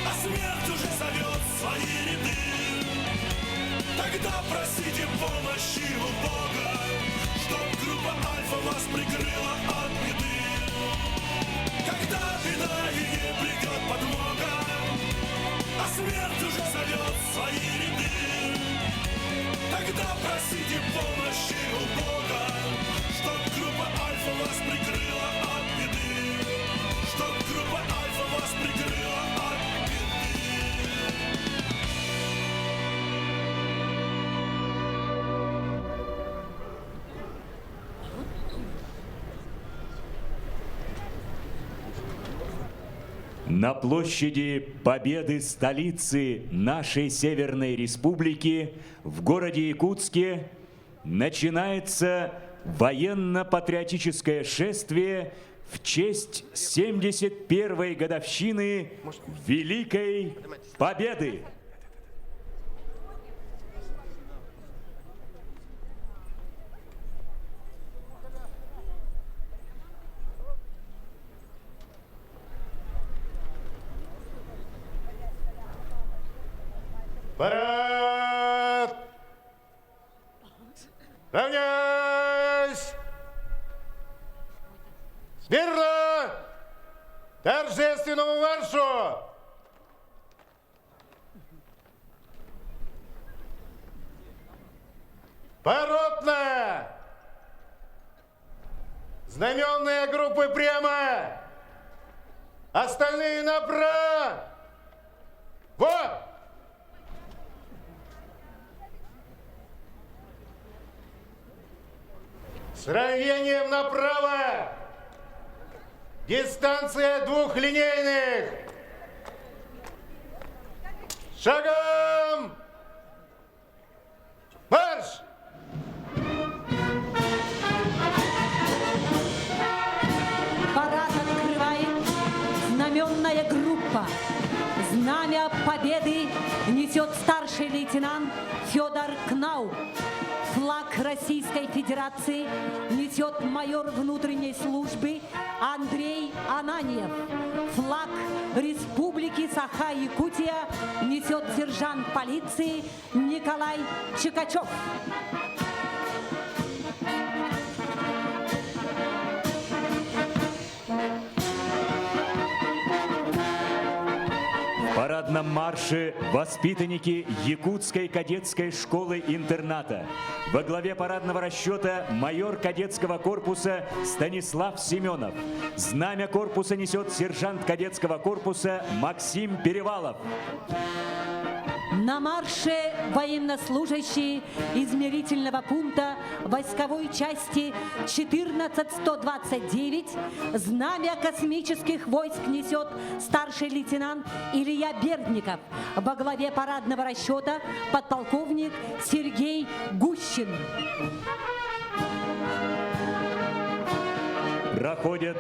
а смерть уже зовет свои ряды, тогда просите помощи у Бога, чтоб группа Альфа вас прикрыла от беды. Когда беда и не придет подмога, а смерть уже зовет свои ряды, тогда просите помощи у Бога, чтоб группа Альфа вас прикрыла от беды, чтоб группа Альфа вас прикрыла от беды. На площади Победы столицы нашей Северной Республики в городе Якутске начинается военно-патриотическое шествие в честь 71-й годовщины Великой Победы. Парад! Равняйсь! Смирно! Торжественному маршу! Поротно! Знаменные группы прямо! Остальные направо! Вот! С равнением направо! Дистанция двух линейных! Шагом! Марш! Парад открывает знаменная группа. Знамя Победы несет старший лейтенант Федор Кнау. Флаг Российской Федерации несет майор внутренней службы Андрей Ананьев. Флаг Республики Саха-Якутия несет сержант полиции Николай Чикачев. В парадном парадном марше воспитанники Якутской кадетской школы-интерната. Во главе парадного расчета майор кадетского корпуса Станислав Семенов. Знамя корпуса несет сержант кадетского корпуса Максим Перевалов. На марше военнослужащие измерительного пункта войсковой части 14129 знамя космических войск несет старший лейтенант Илья Бердников. Во главе парадного расчета подполковник Сергей Гущин. Проходят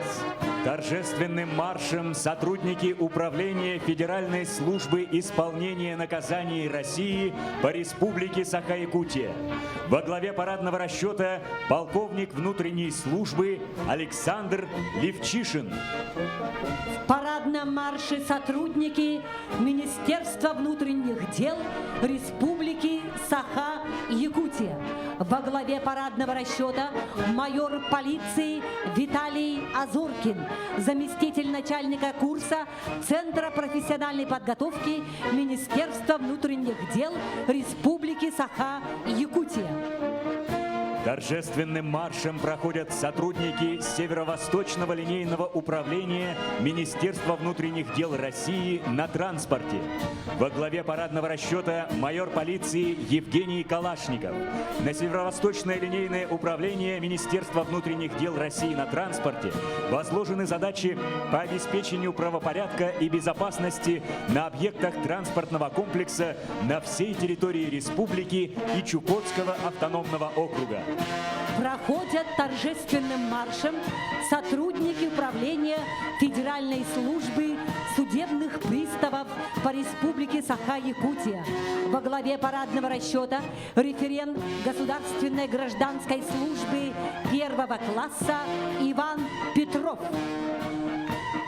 торжественным маршем сотрудники Управления Федеральной службы исполнения наказаний России по Республике Саха-Якутия. Во главе парадного расчета полковник внутренней службы Александр Левчишин. В парадном марше сотрудники Министерства внутренних дел Республики Саха-Якутия. Во главе парадного расчета майор полиции Виталий Азоркин, заместитель начальника курса Центра профессиональной подготовки Министерства внутренних дел Республики Саха-Якутия. Торжественным маршем проходят сотрудники Северо-Восточного линейного управления Министерства внутренних дел России на транспорте. Во главе парадного расчета майор полиции Евгений Калашников. На Северо-Восточное линейное управление Министерства внутренних дел России на транспорте возложены задачи по обеспечению правопорядка и безопасности на объектах транспортного комплекса на всей территории республики и Чукотского автономного округа. Проходят торжественным маршем сотрудники управления Федеральной службы судебных приставов по Республике Саха-Якутия. Во главе парадного расчета референт Государственной гражданской службы первого класса Иван Петров.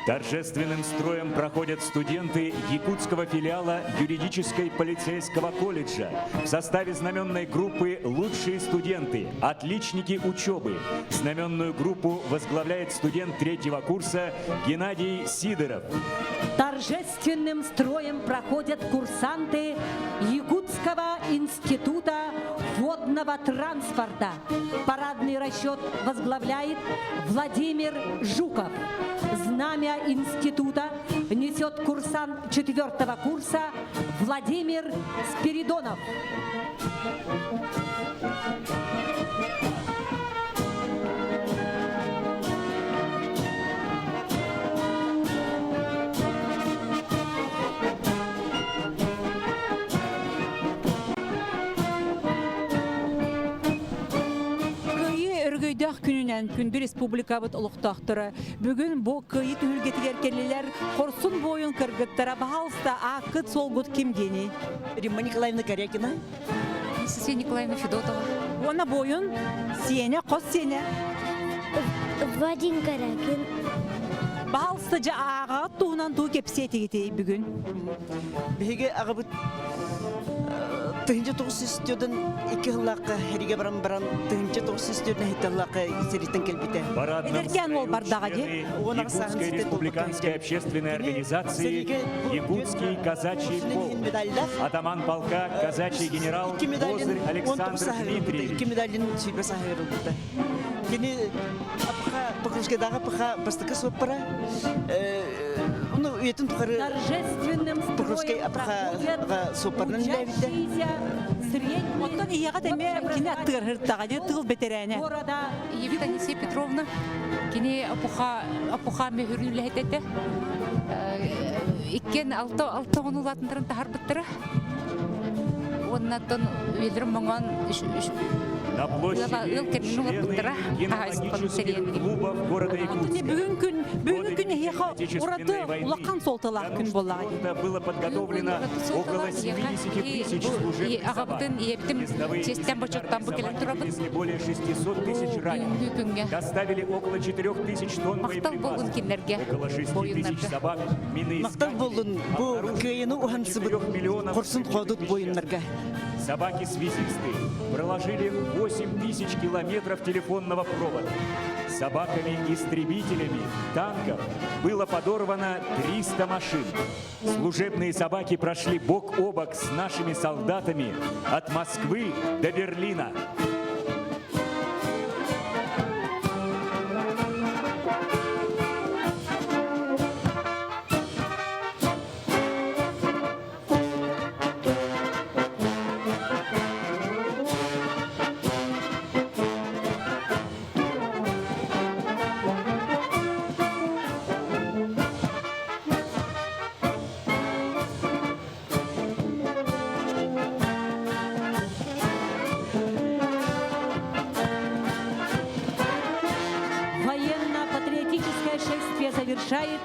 Торжественным строем проходят студенты якутского филиала юридической полицейского колледжа в составе знаменной группы «Лучшие студенты. Отличники учебы». Знаменную группу возглавляет студент третьего курса Геннадий Сидоров. Торжественным строем проходят курсанты Якутского института водного транспорта. Парадный расчет возглавляет Владимир Жуков. Знамя института несет курсант четвертого курса Владимир Спиридонов. Кыайыы өрөгөйдөөх күнүнэн күндү республикабыт олохтоохторо бүгүн бу кыайыы түһүлгэтигэр кэллилэр хорсун буойун кыргыттара баһаалыста ааккыт-суолгут ким диэний? Римма Николаевна Корякина. Анастасия Николаевна Федотова. Уонна буойун сиэнэ, хос сиэнэ. Вадим Корякин. Баһаалыста дьэ ааҕаҕыт туһунан туу кэпсиэтигитий бүгүн? Биһиги аҕабыт 1992 сыллаахха сэриигэ баран баран 1997 сыллаахха сэрииттэн кэлбитэ. Эдэркээн уол бардаҕа дии. Якутской республиканской общественной организации Якутский казачий полк. Атаман полка казачий генерал Козырь Александр Дмитриевич. Икки медалин сүүрбэ сааһыгар ылбыта. Кини апха Покровскайдааҕы пха бастакы суоппара ну үйэтин тухары Торжественным Покровскай строем проходят суоппарынан үлээбитэ. учащиеся средней Оттон ийэҕэ эмиэ кини аттыгар сырыттаҕа дии тыл бэтэрээнэ. города Евита Анисия Петровна кини опуха опуха мөһүрүн үлэһитэ иккиэн алта алта оҕону улаатыннаран таһарбыттара уоннаттан үйэлэрин моҥоон На площади члены кинологических клубов города Якутска. Бүгүн күн бүгүн күн эһиэхэ ураты улахан суолталаах күн буоллаҕа дии. Было подготовлено около 70 тысяч служебных собак. Аҕабытын, ийэбитин чиэстэн бочоттан бу кэлэн турабыт. более 600 тысяч раненых. Доставили около 4 тысяч тонн Махтал буоллун боеприпасов. кинилэргэ, Около 6 тысяч собак Махтал буоллун бу кыайыны уһансыбыт хорсун хоодут буойуннарга. Собаки-связисты проложили 8 8 тысяч километров телефонного провода. Собаками-истребителями танков было подорвано 300 машин. Служебные собаки прошли бок о бок с нашими солдатами от Москвы до Берлина. Военно-патриотическое шествие завершает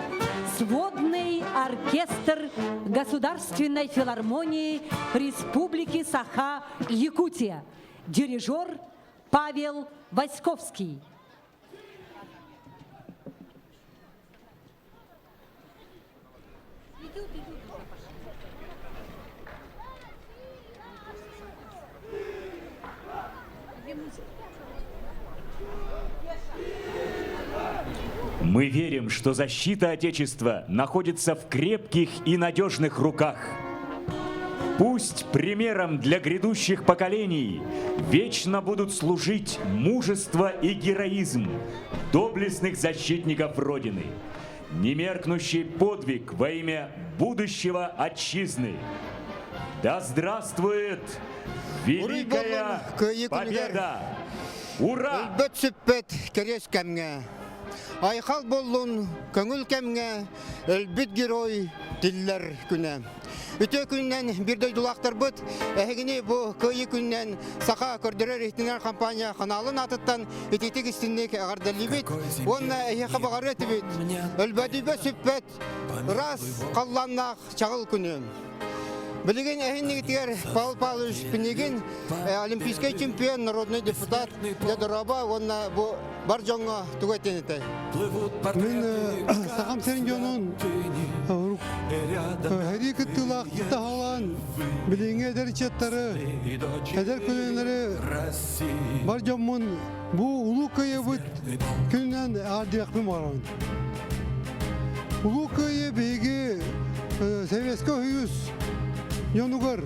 сводный оркестр Государственной филармонии Республики Саха-Якутия. Дирижер Павел Васьковский. Мы верим, что защита Отечества находится в крепких и надежных руках. Пусть примером для грядущих поколений вечно будут служить мужество и героизм доблестных защитников Родины, немеркнущий подвиг во имя будущего отчизны. Да здравствует Великая Победа! Ура! Өлбөт сүппэт кэриэс кэмҥэ, Айхал буоллун көҥүл кэмҥэ, Өлбүт герой тиллэр күнэ. Үтүө күнүнэн биир дойдулаахтарбыт, эһигини бу Кыайыы күнүнэн Саха көрдөрөр-иһитиннэрэр компания ханаалын аатыттан итиитик истинник эҕэрдэлиибит уонна эһиэхэ баҕарыа этибит. Өлбөдүйбэт сүппэт ыраас халлааннаах чаҕыл күнү. Билигин эһиннигитигэр Павел Павлович Пинигин, олимпийскай чемпион, народный депутат, дороба уонна бу бар дьоҥҥо тугу этиэн этэй? Мин Сахам сирин дьонун Сэрии кыттыылаах таһалаан билиҥҥи эдэр ыччаттары, эдэр көлүөнэлэри бар дьоммун бу Улуу Кыайыыбыт күнүнэн аардыахпын баҕарабын. Улуу Кыайыы биһиги Советскай Союз дьонугар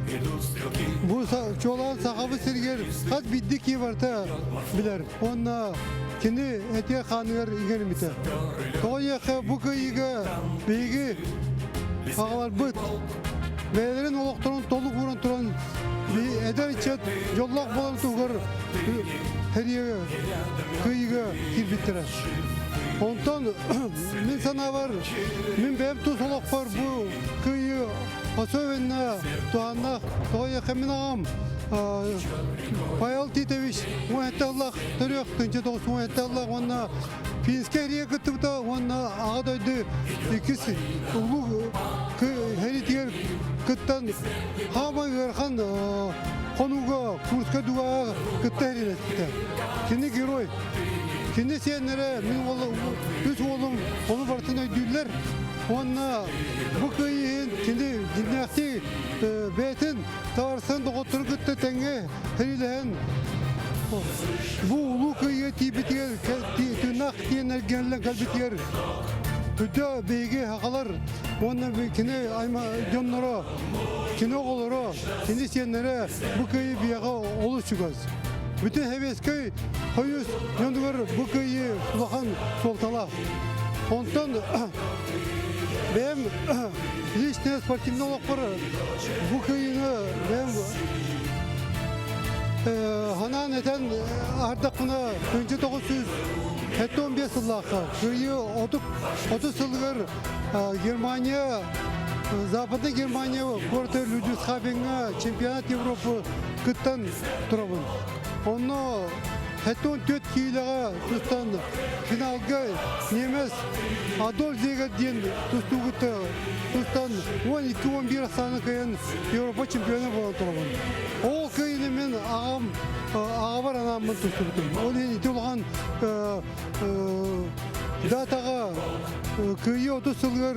бу чуолаан Сахабыт сиригэр хас биирдии киһи барыта билэр уонна кини этиэ хааныгар иҥэриммитэ. Тоҕо диэххэ бу кыайыыга биһиги аҕаларбыт бэйэлэрин олохторун толук ууран туран эдэр ыччат дьоллоох буолан туһугар сэриигэ кыайыыга киирбиттэрэ. Онтон мин санаабар мин бэйэм тус олохпор бу кыайыы особенно туһааннаах тоҕо диэххэ мин аҕам Павел Титович уон төрүөх тыынча 97 уонна Финскэй эрийэ кыттыбыта уонна Аҕа дойду иккис улуу сэриитигэр кыттан хаамай ыарахан хонууга Курска дугаҕа кытта сэриилэспитэ. Кини герой. Кини сиэннэрэ мин үс уолум ону барытын өйдүүллэр. Уонна бу кыайыы иһин кини дьиҥнээхтии бэйэтин табаарыстарын доҕотторун кытта тэҥҥэ сэриилэһэн бу улуу кыайыы тиийбитигэр тыыннаах тиийэн эргиллэн кэлбитигэр Күдэ биһиги сахалар уонна кини дьонноро, кини оҕолоро, кини сиэннэрэ бу кыайыы биһиэхэ олус чугас. Бүтүн Сэбиэскэй Союз дьонугар бу кыайыы улахан суолталаах. Онтон бэйэм личное спортивный олохпор бу кыайыыны бэйэм ханаан этэн аһардахпына 1975 сыллаахха кыайыы 30 сылыгар Германия Западная Германия куораты Людвигсхафеҥҥа чемпионат Европы кыттан турабын. Онно 74 киилэҕэ тустан финалга немец Адольф Зегер диэн тустуугутта тустан 12-11 ахсааны кыайан Европа чемпиона буолан турабын. Ол кыайыыны мин аҕам аҕабар анааммын тустубутум. Ол иһин ити улахан датаҕа кыайыы 30 сылыгар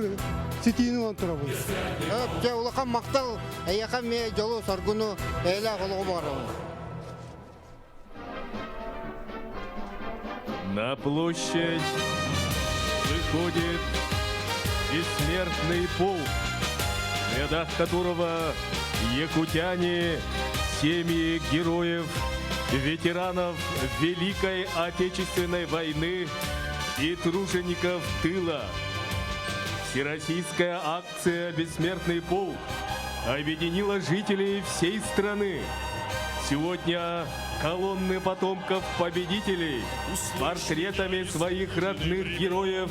ситиини ылан турабын. Дьэ улахан махтал эйиэхэ эмиэ дьолу-соргуну, эйэлээх олоҕу баҕарабын. На площадь выходит бессмертный полк, в рядах которого якутяне, семьи героев, ветеранов Великой Отечественной войны и тружеников тыла. Всероссийская акция «Бессмертный полк» объединила жителей всей страны. Сегодня колонны потомков победителей с портретами своих родных героев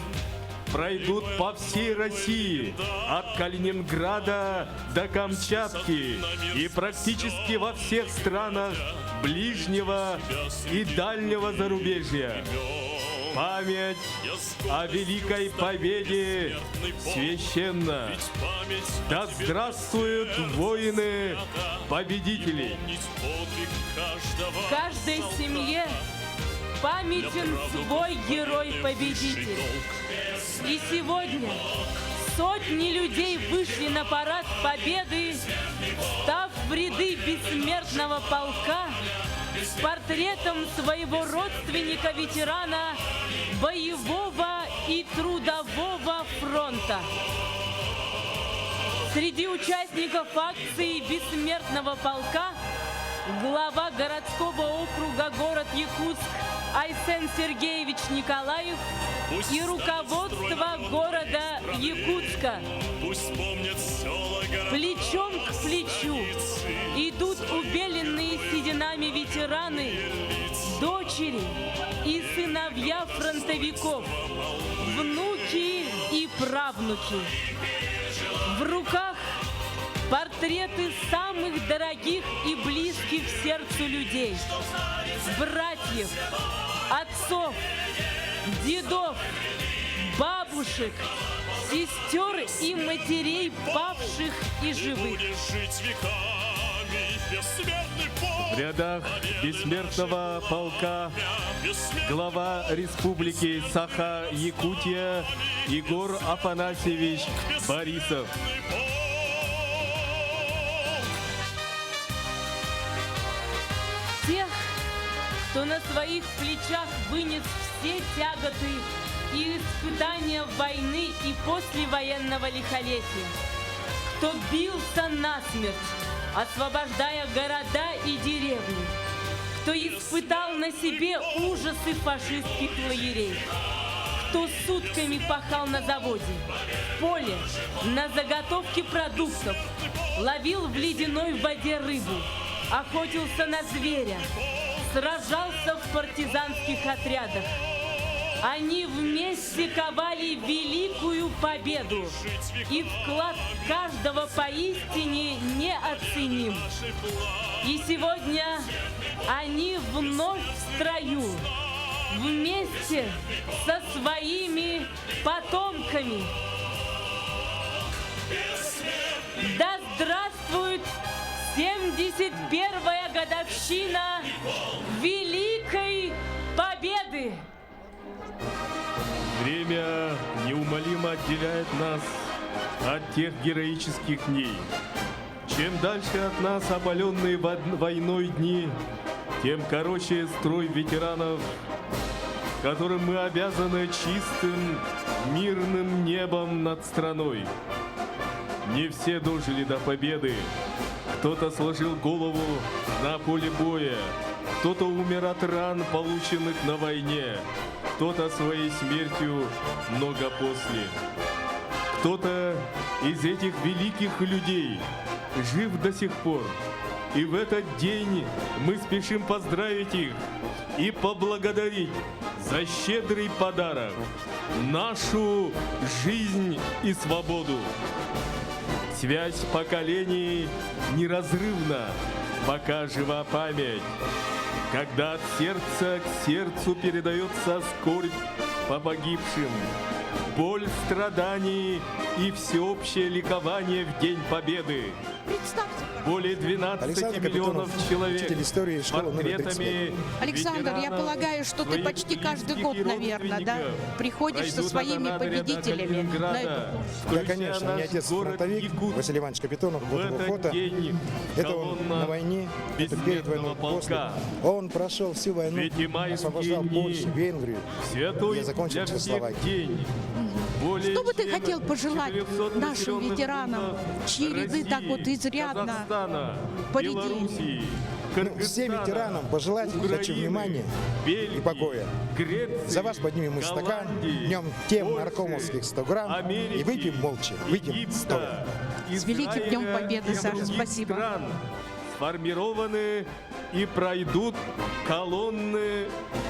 пройдут по всей России, от Калининграда до Камчатки и практически во всех странах ближнего и дальнего зарубежья. Память о Великой Победе священна. Да здравствуют воины-победители! В каждой семье памятен свой герой-победитель. И сегодня сотни людей вышли на парад Победы, став в ряды бессмертного полка с портретом своего родственника-ветерана боевого и трудового фронта. Среди участников акции «Бессмертного полка» глава городского округа город Якутск Айсен Сергеевич Николаев Пусть и станет руководство строй города страны. Якутска. Пусть помнят села, города, Плечом к плечу идут убеленные сединами ветераны, дочери и сыновья фронтовиков, внуки и правнуки. В руках портреты самых дорогих и близких сердцу людей, братьев, отцов, дедов, бабушек, сестер и матерей павших и живых. Жить веками, бессмертный полк. В рядах бессмертного полка глава Республики Саха-Якутия Егор Афанасьевич Борисов. Тех, кто на своих плечах вынес все тяготы и испытания войны и послевоенного лихолетия, кто бился насмерть, освобождая города и деревни, кто испытал на себе ужасы фашистских лагерей, кто сутками пахал на заводе, в поле, на заготовке продуктов, ловил в ледяной воде рыбу, охотился на зверя, сражался в партизанских отрядах. Они вместе ковали великую победу, и вклад каждого поистине неоценим. И сегодня они вновь в строю, вместе со своими потомками. Да здравствует 71-я годовщина Великой Победы! Время неумолимо отделяет нас от тех героических дней. Чем дальше от нас опаленные войной дни, тем короче строй ветеранов, которым мы обязаны чистым, мирным небом над страной. Не все дожили до победы. Кто-то сложил голову на поле боя, кто-то умер от ран, полученных на войне, кто-то своей смертью много после. Кто-то из этих великих людей жив до сих пор. И в этот день мы спешим поздравить их и поблагодарить за щедрый подарок – нашу жизнь и свободу. Связь поколений неразрывна, пока жива память. Когда от сердца к сердцу передается скорбь по погибшим, боль страданий и всеобщее ликование в День Победы. Представьте, Более 12 Александр миллионов Капитонов, человек учитель истории с школы номер 35. портретами Александр, я ветеранов, полагаю, что ты своих почти каждый близких год, и наверное, да, родственников приходишь со пройдут от своими Анадыря до победителями на Калининграда, эту Да, конечно, у меня наш отец город фронтовик, Василий Иванович Капитонов, вот В его этот фото. день Это он колонна на войне, это перед войной, после. полка. Он прошел всю войну, Ведь и майские освобождал дни Польшу, Венгрию. Святой Я закончил для всех Чехословакию. день. Более Что бы ты чем хотел пожелать 400 нашим населенных ветеранам, пунктов чьи ряды так вот России, изрядно Казахстана, поредели? Белоруссии, Ну, всем ветеранам пожелать хочу Украины, внимания Бельгии, и покоя. Греции, За вас поднимем мы стакан, Голландии, днем тем Польши, наркомовских 100 грамм Америки, и выпьем молча, выпьем стоя. С великим Днем Израиля Победы, и Саша, других спасибо. стран сформированы и пройдут колонны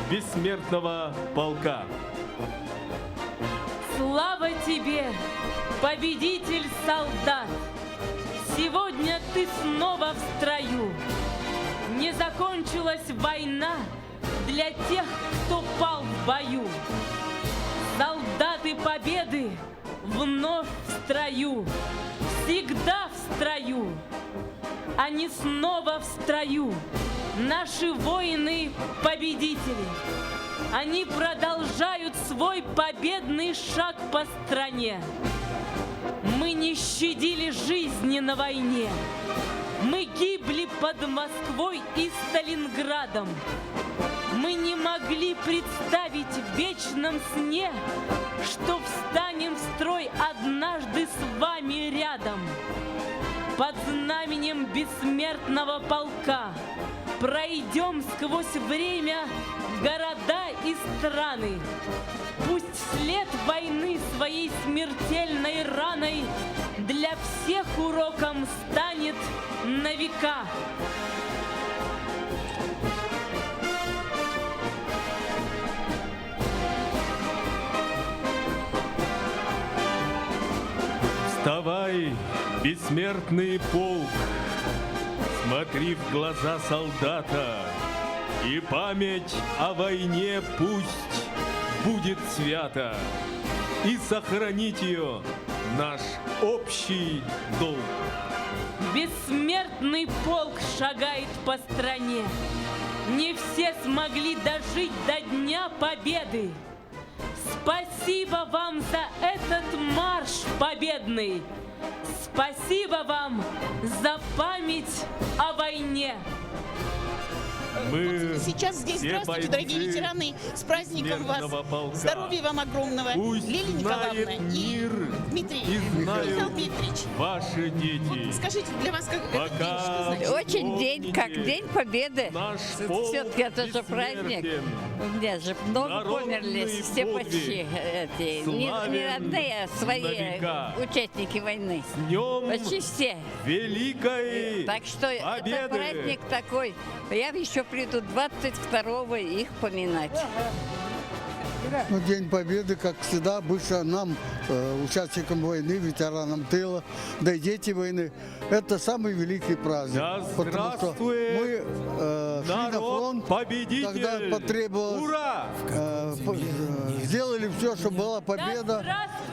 бессмертного полка. Слава тебе, победитель солдат! Сегодня ты снова в строю. Не закончилась война для тех, кто пал в бою. Солдаты победы вновь в строю, всегда в строю. Они снова в строю, наши воины-победители. Они продолжают свой победный шаг по стране. Мы не щадили жизни на войне. Мы гибли под Москвой и Сталинградом. Мы не могли представить в вечном сне, что встанем в строй однажды с вами рядом. Под знаменем бессмертного полка пройдем сквозь время города и страны. Пусть след войны своей смертельной раной для всех уроком станет на века. Вставай, бессмертный полк, смотри в глаза солдата, и память о войне пусть будет свята, и сохранить ее наш общий долг. Бессмертный полк шагает по стране. Не все смогли дожить до Дня Победы. Спасибо вам за этот марш победный. Спасибо вам за память о войне. Мы Сейчас здесь, все здравствуйте, дорогие бойцы ветераны, с праздником вас, бессмертного полка. здоровья вам огромного, Пусть Лилия Николаевна знает и мир Дмитрий, и Михаил знают Дмитриевич. ваши дети. Скажите, для вас как этот день, что значит? Очень день, как День Победы. полк Все-таки это же праздник. бессмертен. У меня же много Народный померли, все подвиг почти эти, не, не славен родные, а свои на века. участники войны. Днем Почти все. Великой Так что Победы! это праздник такой. Я еще приду 22-го их поминать. Ну, День Победы, как всегда, обычно нам, участникам войны, ветеранам тыла, да и дети войны, это самый великий праздник. Да потому что мы шли на фронт, победитель! когда потребовалось. Ура! Сделали все, чтобы была победа.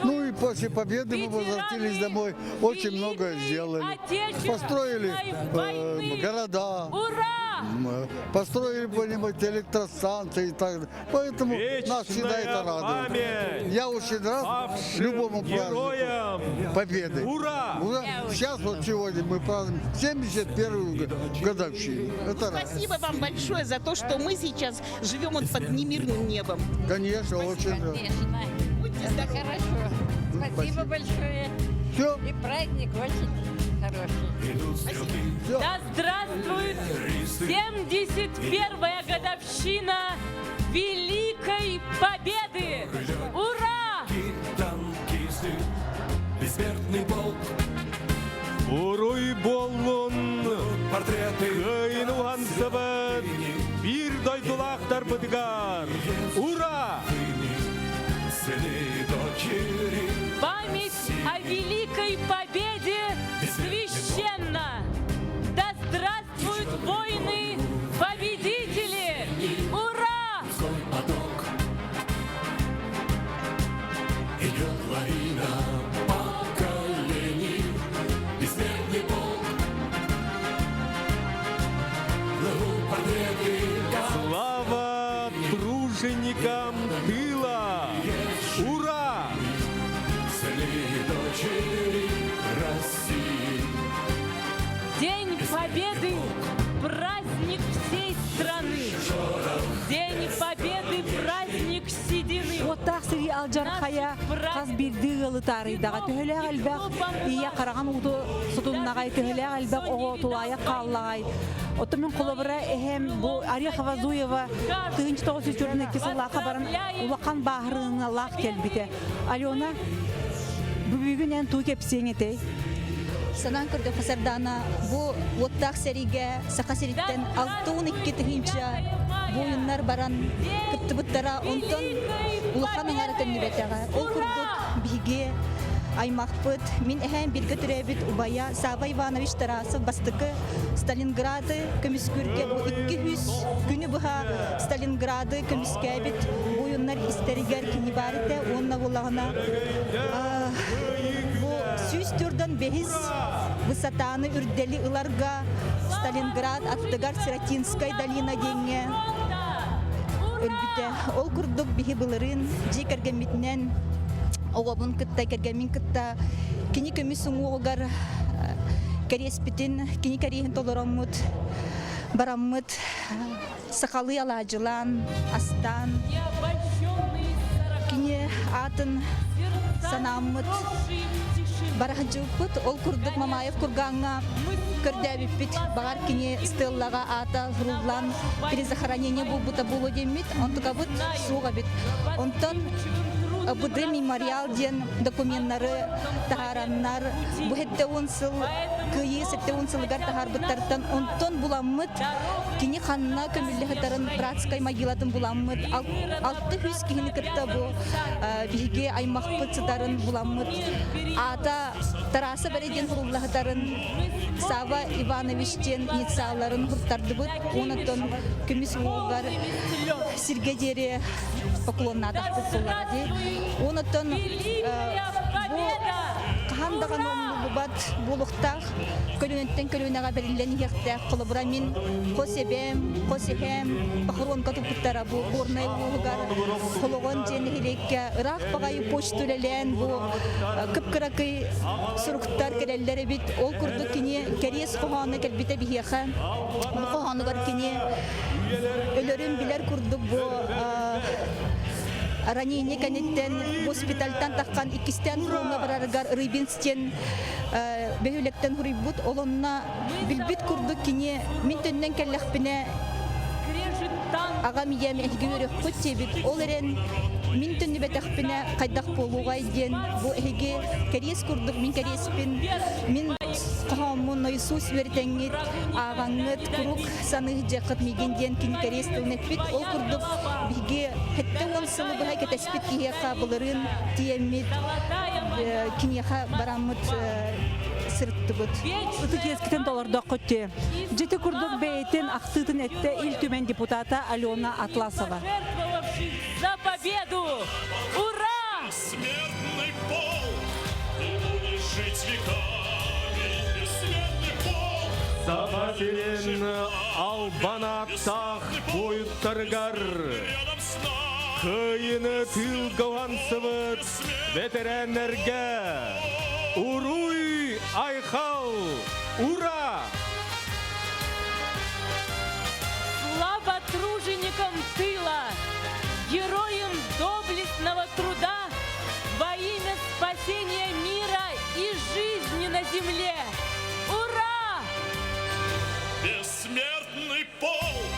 Ну и после победы мы возвратились домой. Очень многое сделали. Построили города. Ура! Построили, понимаете, электростанции и так далее. Поэтому нас всегда это радует. память Я очень рад павшим любому празднику героям! Победы. Ура! Ура! Сейчас вот сегодня мы празднуем 71-ю годовщину. Это раз. Спасибо вам большое за то, что мы сейчас живем вот под немирным небом. Конечно, очень рад. Конечно. Будьте здоровы. Хорошо. Спасибо большое. Все. И праздник очень хороший. Да здравствует 71-я годовщина Великой Победы! Ура! Танкисты, бессмертный полк, Уруй буоллун, портреты Кыайыыны уһансыбыт, биир дойдулаахтарбытыгар. Ура! сыны и дочери. Память о Великой Победе священна! Да здравствуют воины-победители! Ура! Людской поток Идет лавина поколений, Бессмертный полк. Труженикам тыла! Ура! День Победы – праздник всей страны. День Победы – праздник седины. Уоттаах сэрии алдьархайа хас биирдии ыалы таарыйдаҕа төһөлөөх элбэх ийэ хараҕын ууту сотуннаҕай, төһөлөөх элбэх оҕо тулаайах хааллаҕай. Оттон мин холобура эһэм бу Орехова Зуева 1942 сыллаахха баран улахан бааһырыыналаах кэлбитэ. Алена, бүгүн эн туу кэпсиэҥ этэй? Санаан көрдөххө Сардаана, бу уоттаах сэриигэ Саха сириттэн 62 тыһыынча буойуннар баран кыттыбыттара, онтон улахан аҥаара төннүбэтэҕэ. Ол курдук биһиги аймахпыт, мин эһээм бииргэ төрөөбүт убайа Савва Иванович Тарасов бастакы Сталинграды көмүскүүргэ бу 200 күнү быһа Сталинграды көмүскээбит буойуннар истэригэр кини баар этэ уонна буоллаҕына бу 104 бэһис высотаны үрдэли ыларга Сталинград аттыгар Сиротинскай долина диэҥҥэ өлбүтэ. Ол курдук биһи былырыын дьиэ кэргэммитинэн оҕобун кытта, кэргэммин кытта кини көмүс уҥуоҕугар кэриэспитин, кини кэриэһин толороммут, бараммыт сахалыы алаадьылаан, астаан, кини аатын санааммыт бараһдьыппыт. Ол курдук Мамаев кургаҥҥа көрдөөбүппүт. Баҕар кини стеллаҕа аата суруллан перезахоронение буолбута буолуо диэммит. Онтукабыт суох эбит. Онтон БД мемориал диэн докуменнары таһаараннар бу 70 сыл Кыайыы 70 сылыгар таһаарбыттартан онтон буламмыт кини ханна көмүллэ сытарын братскай могилатын буламмыт 600 киһини кытта бу биһиги аймахпыт сытарын буламмыт аата Тараса бэрэ диэн сурулла сытарын Сава Иванович диэн инициалларын хуттардыбыт онтон көмүс уҥуоҕар сиргэ диэри поклоннаатахпыт буоллаҕа дии онтон бу хаһан даҕаны умнуллубат буолуохтаах көлүөнэттэн көлүөнэҕэ бэриллэн иһиэхтээх. Холобура, мин хос эбээм, хос эһээм похоронка туппуттара бу Горнай улууһугар Холоҕон диэн нэһилиэккэ ыраах баҕайы почта үлэлээн бу кып-кыракый суруктар кэлэллэр эбит. Ол курдук кини кэриэс хоһооно кэлбитэ биһиэхэ. Бу хоһоонугар кини өлөрүн билэр курдук бу ранение кэнниттэн госпитальтан таххан иккистээн фроҥҥа барарыгар Рыбинск диэн бөһүөлэктэн суруйбут. Ол онно билбит курдук кини мин төннөн кэллэхпинэ аҕам ийэм эһиги үөрүөххүт диэбит. Ол эрэн мин төннүбэтэхпинэ хайдах буолуоҕай диэн бу эһиги кэриэс курдук мин кэриэспин мин хоһооммун Иисус үөрэтэҥҥит ааҕаҥҥыт куруук саныы дьиэххит миигин диэн кини кэриэс тылын эппит. Ол курдук биһиги 70 сылы быһа кэтэспит киһиэхэ былырыын тиийэммит киниэхэ бараммыт сырыттыбыт. Ытык иэскитин толордоххут дии. Дьити курдук бэйэтин ахтыытын эттэ Ил Түмэн депутата Алена Атласова. За победу! Ура! Бессмертный полк, ты будешь жить веками, бессмертный полк. Саха сирин албан ааттаах буойуттарыгар Кыайыыны тыылга уһансыбыт бэтэрээннэргэ Уруй Айхал! Ура! Слава труженикам тыла, героям доблестного труда во имя спасения мира и жизни на земле! Ура! Бессмертный полк,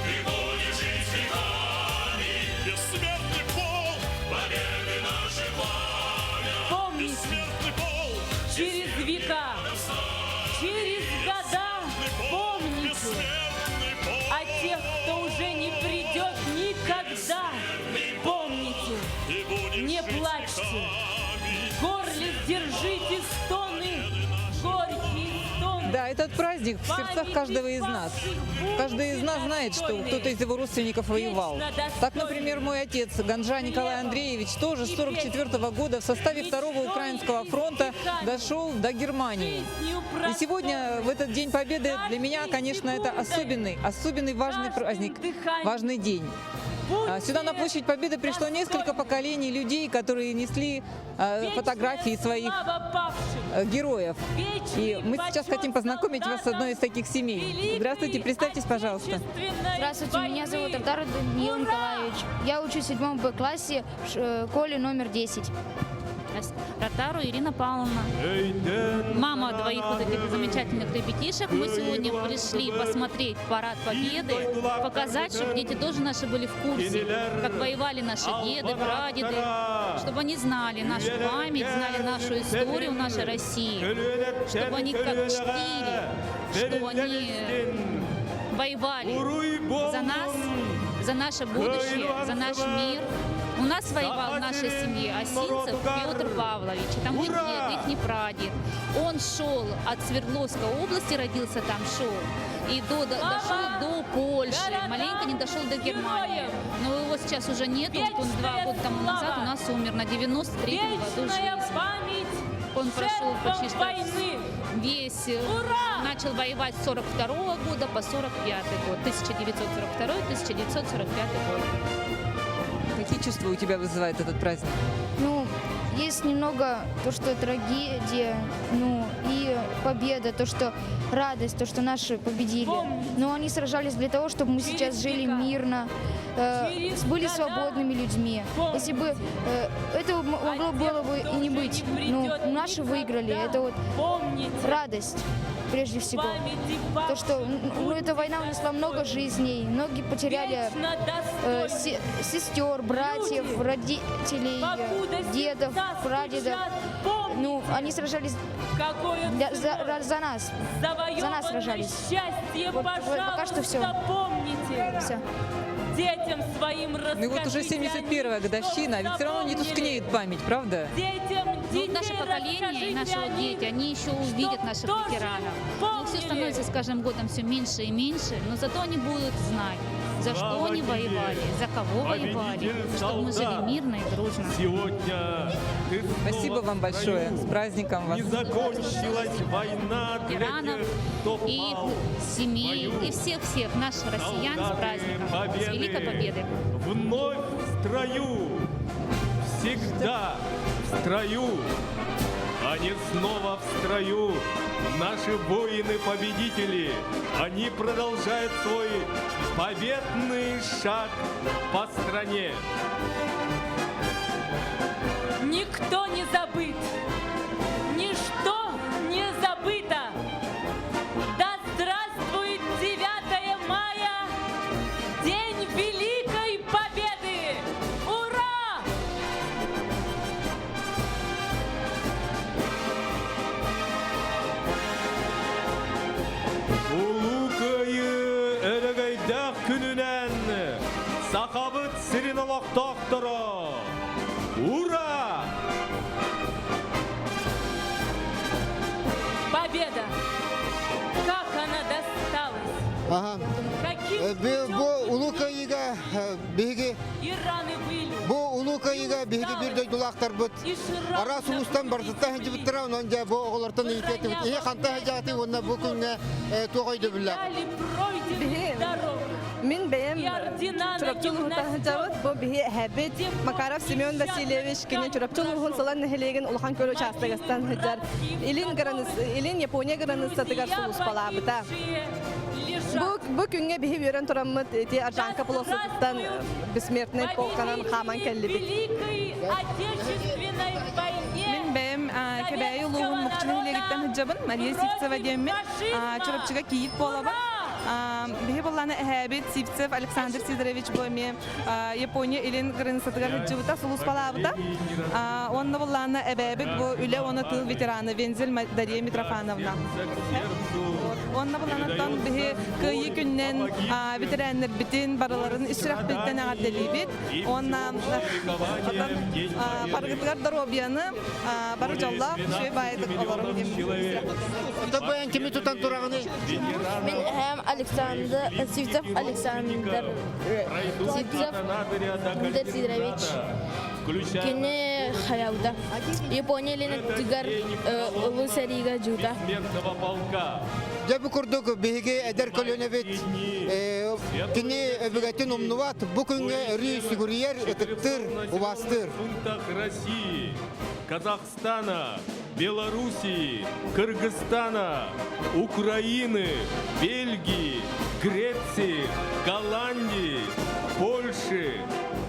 ты будешь жить веками, бессмертный полк, победы наше пламя. Помните, Бессмертный полк, через века, через года помните о тех, кто уже не придет никогда. Помните, не плачьте, в горле сдержите стоны, горькие стоны. Да, этот праздник в сердцах каждого из нас. Каждый из нас знает, что кто-то из его родственников воевал. Так, например, мой отец Ганжа Николай Андреевич тоже с 1944 года в составе Второго Украинского фронта дошел до Германии. И сегодня, в этот День Победы, для меня, конечно, это особенный, особенный важный праздник, важный день. Сюда на площадь Победы пришло несколько поколений людей, которые несли фотографии своих героев. И мы сейчас хотим познакомить вас с одной из таких семей. Здравствуйте, представьтесь, пожалуйста. Здравствуйте, меня зовут Артар Даниил Николаевич. Я учусь в 7 Б классе в школе номер 10. Ротару Ирина Павловна. Мама двоих вот этих замечательных ребятишек. Мы сегодня пришли посмотреть парад Победы, показать, чтобы дети тоже наши были в курсе, как воевали наши деды, прадеды, чтобы они знали нашу память, знали нашу историю нашей России, чтобы они как чтили, что они воевали за нас, за наше будущее, за наш мир. У нас воевал в нашей семье Осинцев Петр Павлович. Это мой дед, их прадед. Он шел от Свердловской области, родился там, шел. И дошел до Польши, маленько не дошел до Германии. Но его сейчас уже нет, вот он 2 года тому назад у нас умер на 93-м году жизни. Он прошел почти что весь, начал воевать с 42 года по 45 год, 1942-1945 год. Какие чувства у тебя вызывает этот праздник? Ну, есть немного то, что трагедия, ну, и победа, то, что радость, то, что наши победили. Но они сражались для того, чтобы мы сейчас жили мирно, были свободными людьми. Если бы этого могло было бы и не быть. Ну, наши выиграли. Это вот радость прежде всего. То, что ну, эта война унесла много жизней, многие потеряли сестер, братьев, родителей, дедов, прадедов. Ну, они сражались за нас. За нас сражались. Вот, пока что все. Все. Детям своим Ну вот уже 71-я годовщина, а ведь все равно не тускнеет память, правда? Детям Ну, вот наше поколение и наши вот дети, они еще увидят наших ветеранов. Но все становится с каждым годом все меньше и меньше, но зато они будут знать, за что они воевали, за кого воевали, чтобы мы жили мирно и дружно. Сегодня ты Спасибо вам большое. С праздником вас. Не закончилась война для Ветеранов тех, кто и их пал. семей, и всех-всех наших россиян с праздником, с Великой Победой. Вновь в строю, всегда в строю, они снова в строю. Наши воины-победители, они продолжают свой победный шаг по стране. Никто не забыт, ничто не забыто. Да здравствует 9 мая, День Великой Победы! Ура! Улуу Кыайыы өрөгөйдөөх күнүнэн Сахабыт сирин олохтоохторо. Ура! Победа! Как она досталась! Ага. Каким Бу Улуу Кыайыыга биһиги и раны были! Бу Улуу Кыайыыга биһиги биир дойдулаахтарбыт. Араас улуустан барытыттан сылдьыбыттара, онон дьэ бу оҕолортон ыйытыахпыт. Эһиги хантан сылдьаҕытый уонна бу күҥҥэ туох өйдөбүллээх. Мин бэйэм Чурапчы улууһуттан сылдьабыт. Бу биһи эһэбит Макаров Семен Васильевич кини Чурапчы улууһун Сылаҥ нэһилиэгин Улахан Күөл учаастагыттан сылдьар. Илин, Илин Япония границатыгар сулууспалаабыта. Бу, бу күҥҥэ биһи үөрэн тураммыт ити Оржанка площадыттан бессмертный полканан хааман кэллибит. Великой Отечественной войне! Мин бэйэм Кэбээйи улууһун Мукучу нэһилиэгиттэн сылдьабын, Мария Сивцева диэммин, Чурапчыга кийиит буолабын. Биһи буоллаҕына эһээбит Сивцев Александр Сидорович бу эмиэ Япония илин границатыгар сылдьыбыта, сулууспалаабыта. Уонна буоллаҕына эбээбит бу үлэ уонна тыыл ветерана Вензель Дарья Митрофановна. Уонна буоллаҕына биһи Кыайыы күнүнэн ветераннарбытын барыларын ис сүрэхпититтэн эҕэрдэлиибит. Уонна барыгытыгар доруобуйаны, бары дьоллоох, үчүгэй баайдык олоруҥ диэн. Тобоян кими тутан тураҕыный? Мин эһээм Александр Сивцев Александр Сивцев Сидорович кини хаябыта Япония илин өттүгэр Улуу сэриигэ дьуута. Бессмертного полка. Дьэ бу курдук биһиги эдэр көлүөнэбит кини өбүгэтин умнубат, бу күҥҥэ өрүү сүгүрүйэр, ытыктыыр, убаастыыр. России, Казахстана, Белоруссии, Кыргызстана, Украины, Бельгии, Греции, Голландии, Польши,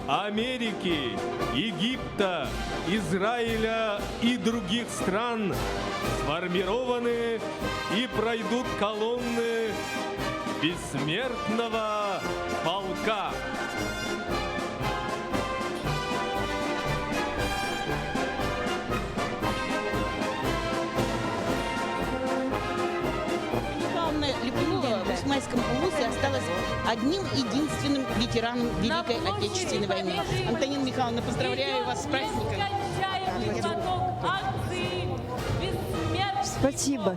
Америки, Египта, Израиля и других стран сформированы и пройдут колонны бессмертного полка. Михайловна Липунова в Усмайском улусе осталась одним единственным ветераном Великой Отечественной войны. Антонина Михайловна, поздравляю вас с праздником. Спасибо.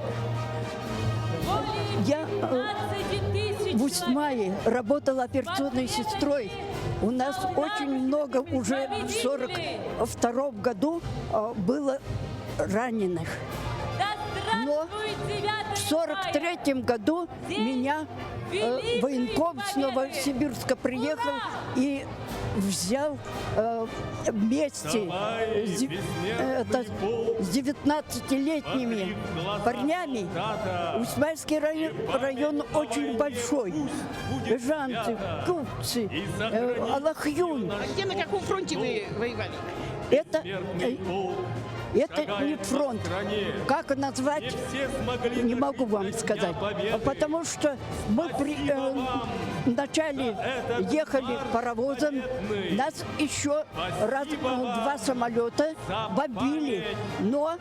Я в Усть-Мае работала операционной сестрой. У нас очень много уже в 1942 году было раненых. Но в 1943 году меня военком с Новосибирска приехал и взял вместе с 19-летними парнями. Усмальский район, район очень большой. Жанцы, Купцы, Алахюн. А где, на каком фронте вы воевали? Это не фронт. Как назвать, не могу вам сказать. Потому что мы вначале ехали паровозом, нас еще раз два самолета бомбили, но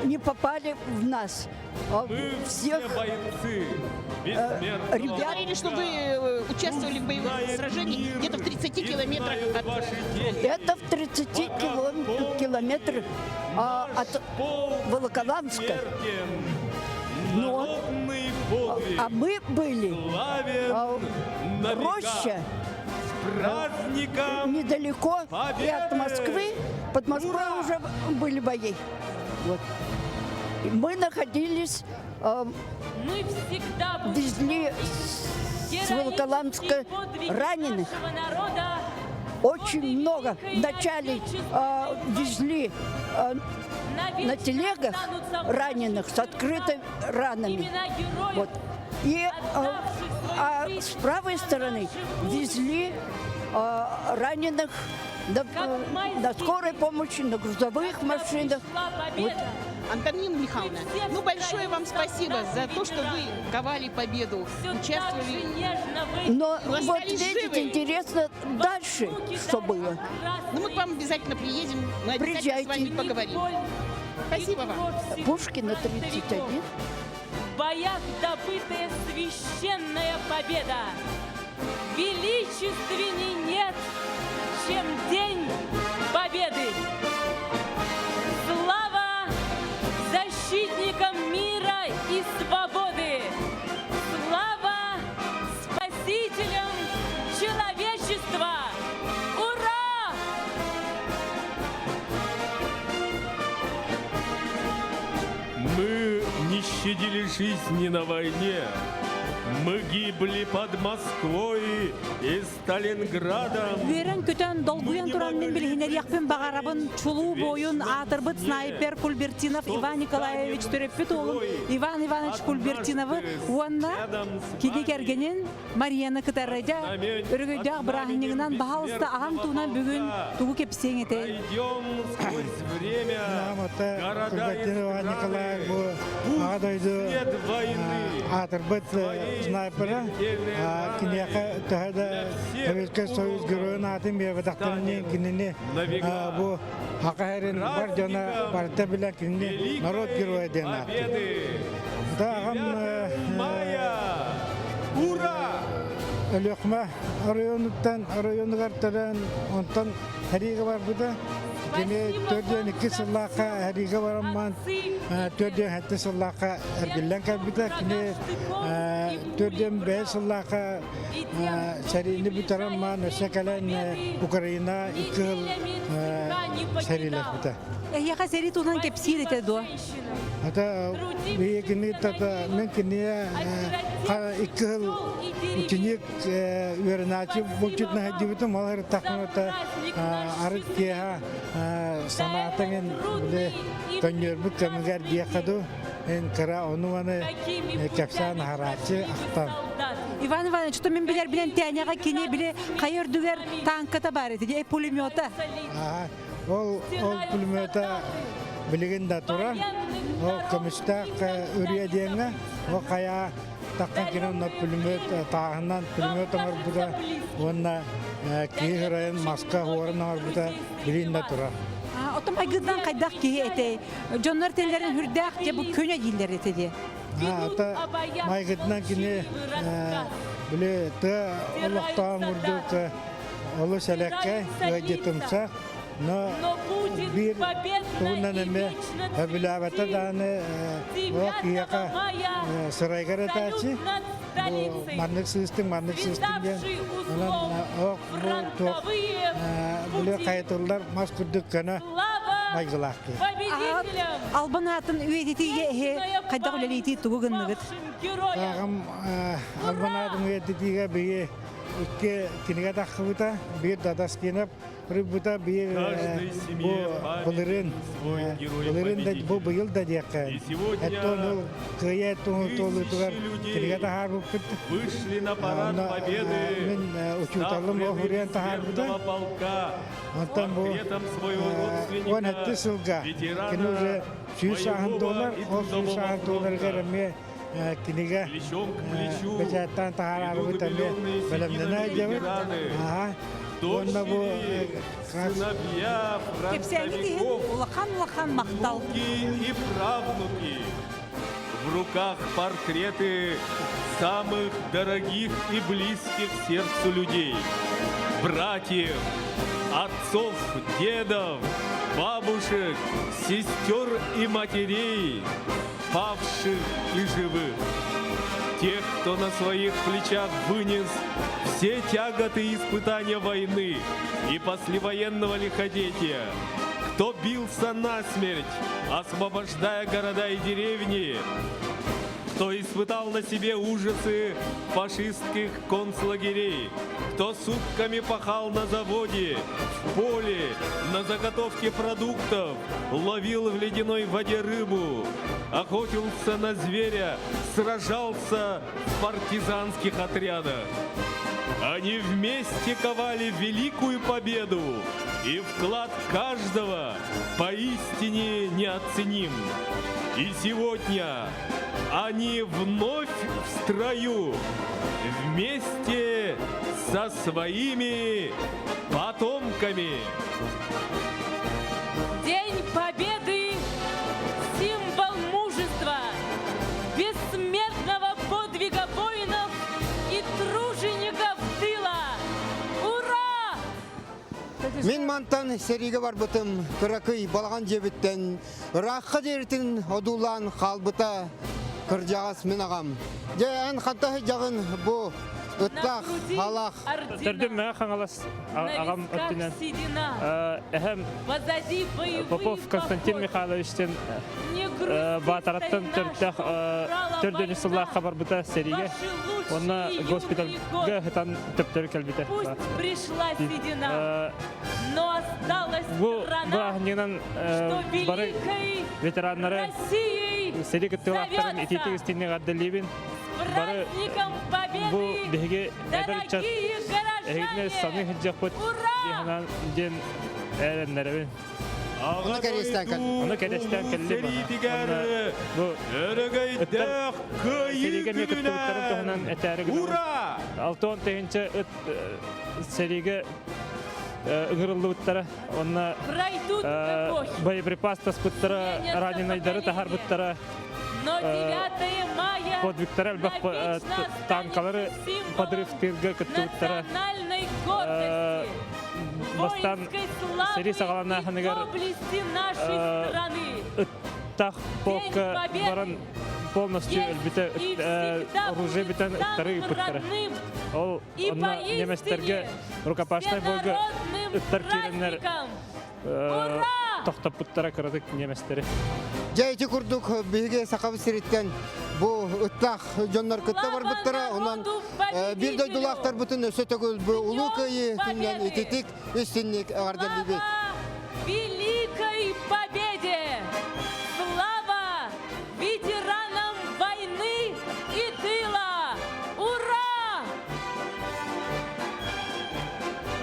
не попали в нас. Всех ребят... Говорили, что вы участвовали в боевых сражениях где-то в 30 километрах от фронта. Это в 30 километрах от Волоколамска. Но, а мы были роща недалеко и от Москвы. Под Москвой уже были бои. Вот. И мы находились, мы всегда везли с Волоколамска раненых. Очень много. Вначале везли на телегах раненых с открытыми ранами. Вот. И с правой стороны везли раненых на скорой помощи, на грузовых машинах. Вот. Антонина Михайловна, ну большое вам спасибо за то, что вы ковали победу, участвовали. Но вот видите, живы. Интересно дальше, что было. Ну мы к вам обязательно приедем, мы обязательно Приезжайте. с вами поговорим. Спасибо вам. Пушкина 31. В боях добытая священная победа. Величественней нет, чем День Победы. Слава защитникам мира и свободы! Слава спасителям человечества! Ура! Мы не щадили жизни на войне. Мы гибли под Москвой и Сталинградом. Үөрэн көтөн долгуйан туран мин билиһиннэриэхпин баҕарабын чулуу буойун аатырбыт снайпер Кульбертинов Иван Николаевич төрөппүт уолун Иван Иванович Кульбертиновы уонна кини кэргэнин Марияны кытары дьэ өрөгөйдөөх бырааһынньыгынан баһаалыста аҕаҥ туһунан бүгүн тугу кэпсиэҥ этэй? Сквозь время, города и Кульбертинов Иван Николаев бу аҕа дойду аатырбыт снайпера киниэхэ төһө да Советскай Союз геройун аатын биэрбэтэхтэрин кинини бу Хака сирин бар дьоно барыта билэн кинини народ геройа диэн ааттыыр. Аҕам Ура! Өлүөхүмэ оройуонуттан оройуонугар төрөөн онтон сэриигэ барбыта. Кини 42 сыллаахха сэриигэ барамман 47 сыллаахха эргиллэн кэлбитэ. Кини 45 сыллаахха сэриини бүтэрэн маан өссө кэлэн Украина икки сыл сэриилэспитэ. Эһиэхэ сэрии туһунан кэпсиир этэ дуо? Ата кини тата мен киниэ икки сыл ученик үөрэнээччи булчут наһайдыбытым ол ырыттахпына арыт киэһэ санаатыҥ били көнньүөрбүт кэмигэр диэххэ дуу эн кыра ону-маны кэпсээн аһарааччы ахтан. Иван Иванович, то мин билэрбинэн Тяняҕа кини били хайа үрдүгэр танката баар ити, пулемета. Ол ол пулемета билигин да турар. Ол көмүстээх үрүйэ диэҥҥэ ол хайа таххан кини онно пулемет тааһынан пулемет оҥорбута уонна киһи ырайын маска уоран оҥорбута билигин да турар. Оттон майгытынан хайдах киһи этэй? Дьоннор теллэрин хүрдээх дьэ бу көнө дииллэр этэ дии. Ата майгытынан кини били тыа олохтоон курдук олус элэккэй, ыалдьытымсах, но биир туһунан эмиэ сөбүлээбэтэ даҕаны ол киһиэхэ сырайгар этээччи бу маннык сыыстыҥ, маннык сыыстыҥ диэн онон ох бу туох били хайытыллар мас курдук көнө майгылаах киһи. Албан аатын үйэтитиигэ эһи хайдах үлэлиитии тугу гынныгыт? Ааҕым албан аатын үйэтитиигэ биһи икки кинигэ тахсыбыта, биир Дадаскинов рыбыта, биир бу былырыын, былырыын да бу быйыл да диэххэ. Эттон ол кыайа туолуутугар кинигэ таһаарбыппыт. Онно мин учууталым оһуруйан таһаарбыта. Онтон бу 17 сылга кини уже 100 сааһын туолар, ол 100 сааһын туоларыгар эмиэ кинигэ бэчээттэн таһаарарбыт эмиэ бэлэмнэнэ сылдьабыт. Уонна бу Кэпсээҥҥит иһин улахан-улахан махтал. и правнуки. В руках портреты самых дорогих и близких сердцу людей. Братьев, отцов, дедов, бабушек, сестер и матерей, павших и живых. Тех, кто на своих плечах вынес все тяготы и испытания войны и послевоенного лиходетия, кто бился насмерть, освобождая города и деревни, кто испытал на себе ужасы фашистских концлагерей, кто сутками пахал на заводе, в поле, на заготовке продуктов, ловил в ледяной воде рыбу, охотился на зверя, сражался в партизанских отрядах. Они вместе ковали великую победу, и вклад каждого поистине неоценим. И сегодня они вновь в строю, вместе со своими потомками. День Победы – символ мужества, бессмертного подвига воинов и тружеников тыла. Ура! Мин мантан сэриигэ барбытым кыракый балаҕан дьиэбиттэн ыраахха диэритин одуулаан хаалбыта кырдьаҕас мин аҕам. Дьэ эн ханта сылдьаҕын бу ыттаах халаах Төрдүм Мэҥэ Хаҥалас аҕам өттүнэн эһэм Попов Константин Михайловичтын Баатараттан төрүттээх төрдүнү сыллаахха барбыта сэриигэ. Уонна госпитальга сытан төптөрү кэлбитэ. Пришла седина, но осталась Бу страна, бырааһынньыгынан что бары великой ветераннары Россией сэрии кыттыылаахтарын итиитик истиҥник эҕэрдэлиибин. Бары праздником бу Победы, биһиги эдэр ыччат дорогие эһигини горожане! саныы сылдьыахпыт диэн диэн эрэннэрэбин. Ону кэриэстээн кэллим. Ону кэриэстээн кэллим. Сэриитигэр Бу өрөгөйдөөх кыайыы сэриигэ эмиэ кыттыбыттарын туһунан этээри гынабын. Ура! Алтон тыһыынча ыт сэриигэ ыҥырыллыбыттара. Онно Пройдут эпохи, боеприпас таспыттара, раненыйдары таһарбыттара. но 9 мая Подвигтара элбэх навечно танкалары символом подрывтыырга кыттыбыттара. национальной гордости, Бастан воинской славы сэрии саҕаланааһыныгар доблести нашей страны. ыттах полка баран полностью өлбүтэ оружие бүтэн ыттары ыыппыттара. Ол онно немецтерге рукопашный бойга ыттар киирэннэр Ура! Тохтоппуттара кыратык немецтери. Дьэ ити курдук биһиги Сахабыт сириттэн бу ыттаах дьоннор кытта барбыттара. Онон биир дойдулаахтарбытын өссө төгүл бу Улуу Кыайыы күнүнэн ититик истинник эҕэрдэлиибит. Великой Победе! Слава ветеранам войны и тыла! Ура!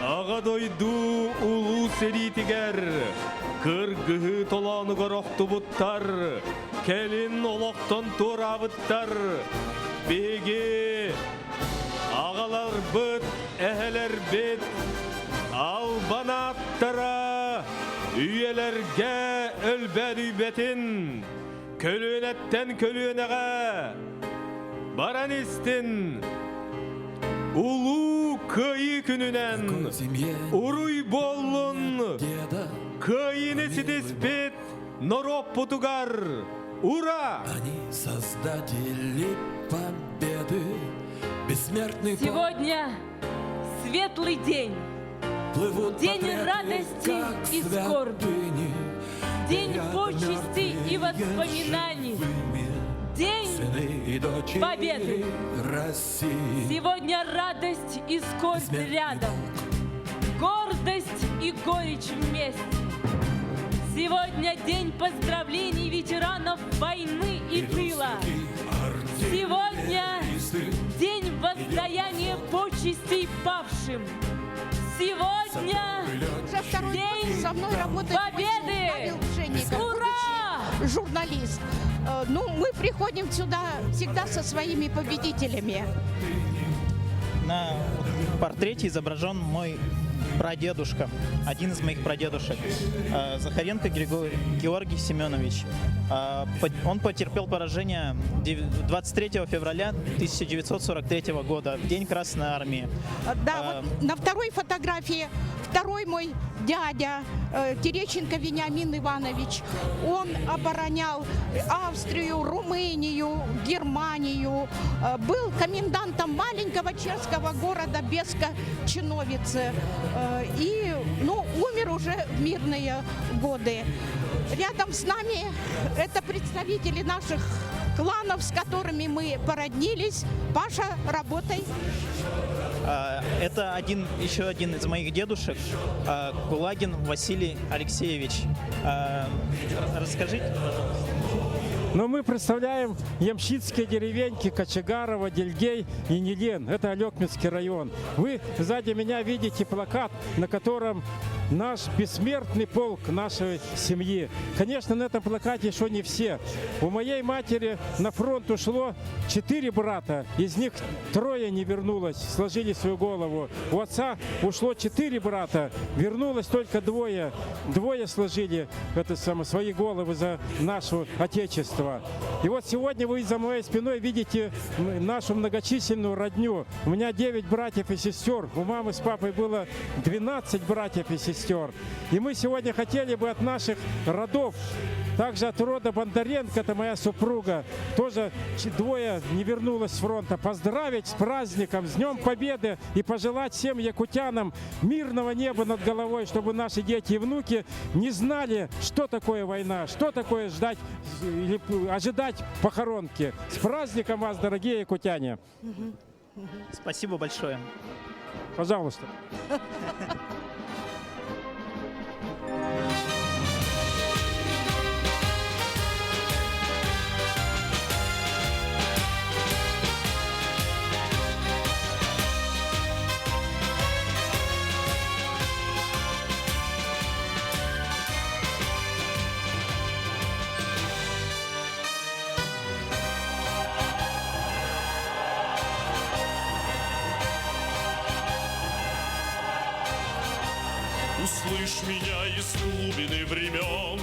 Аҕа дойду улуу сэриитигэр кыргыһыы толоонугар охтубуттар, кэлин олохтон туораабыттар. Биһиги аҕаларбыт, эһэлэрбит албан ааттара үйэлэргэ өлбөөдүйбэтин, көлүөнэттэн көлүөнэҕэ баран истин. Улуу Кыайыы күнүнэн уруй буоллун! Кыайыыны ситиспит норуоппутугар ура! Они создатели победы, бессмертный Сегодня светлый день, день радости и скорби, день почестей и воспоминаний, день победы. Сегодня радость и скорбь рядом, гордость и горечь вместе. Сегодня день поздравлений ветеранов войны и тыла. Сегодня день воздаяния почестей павшим. Сегодня Уже второй день год со мной работает мой сын победы! Павел Пшенников, Ура! будущий журналист. Ну, мы приходим сюда всегда со своими победителями. На портрете изображен мой прадедушка, один из моих прадедушек, Захаренко Георгий Семенович. Он потерпел поражение 23 февраля 1943 года, в День Красной Армии. Да, вот на второй фотографии второй мой дядя Терещенко Вениамин Иванович. Он оборонял Австрию, Румынию, Германию. Был комендантом маленького чешского города Беска-Чиновице. И, ну, умер уже в мирные годы. Рядом с нами это представители наших кланов, с которыми мы породнились. Паша, работай. Это еще один из моих дедушек, Кулагин Василий Алексеевич. Расскажите, пожалуйста. Но мы представляем ямщицкие деревеньки Кочегарова, Дельгей и Нелен. Это Олекминский район. Вы сзади меня видите плакат, на котором наш бессмертный полк нашей семьи. Конечно, на этом плакате еще не все. У моей матери на фронт ушло 4 брата. Из них 3 не вернулось, сложили свою голову. У отца ушло 4 брата, вернулось только 2. 2 сложили свои головы за наше Отечество. И вот сегодня вы за моей спиной видите нашу многочисленную родню. У меня 9 братьев и сестер. У мамы с папой было 12 братьев и сестер. И мы сегодня хотели бы от наших родов, также от рода Бондаренко, это моя супруга, тоже 2 не вернулась с фронта, поздравить с праздником, с Днем Победы и пожелать всем якутянам мирного неба над головой, чтобы наши дети и внуки не знали, что такое война, что такое ждать или ожидать похоронки. С праздником вас, дорогие якутяне! Спасибо большое. Пожалуйста. Услышь меня из глубины времен,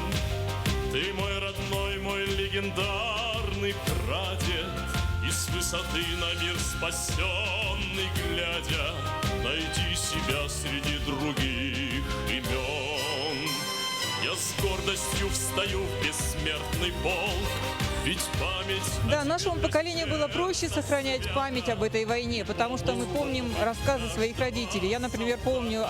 ты мой родной, мой легендарный прадед, и с высоты на мир спасенный глядя, найди себя среди других имен. Я с гордостью встаю в бессмертный полк, Ведь память Да, нашему поколению было проще сохранять память об этой войне, потому что мы помним рассказы своих родителей. Я, например, помню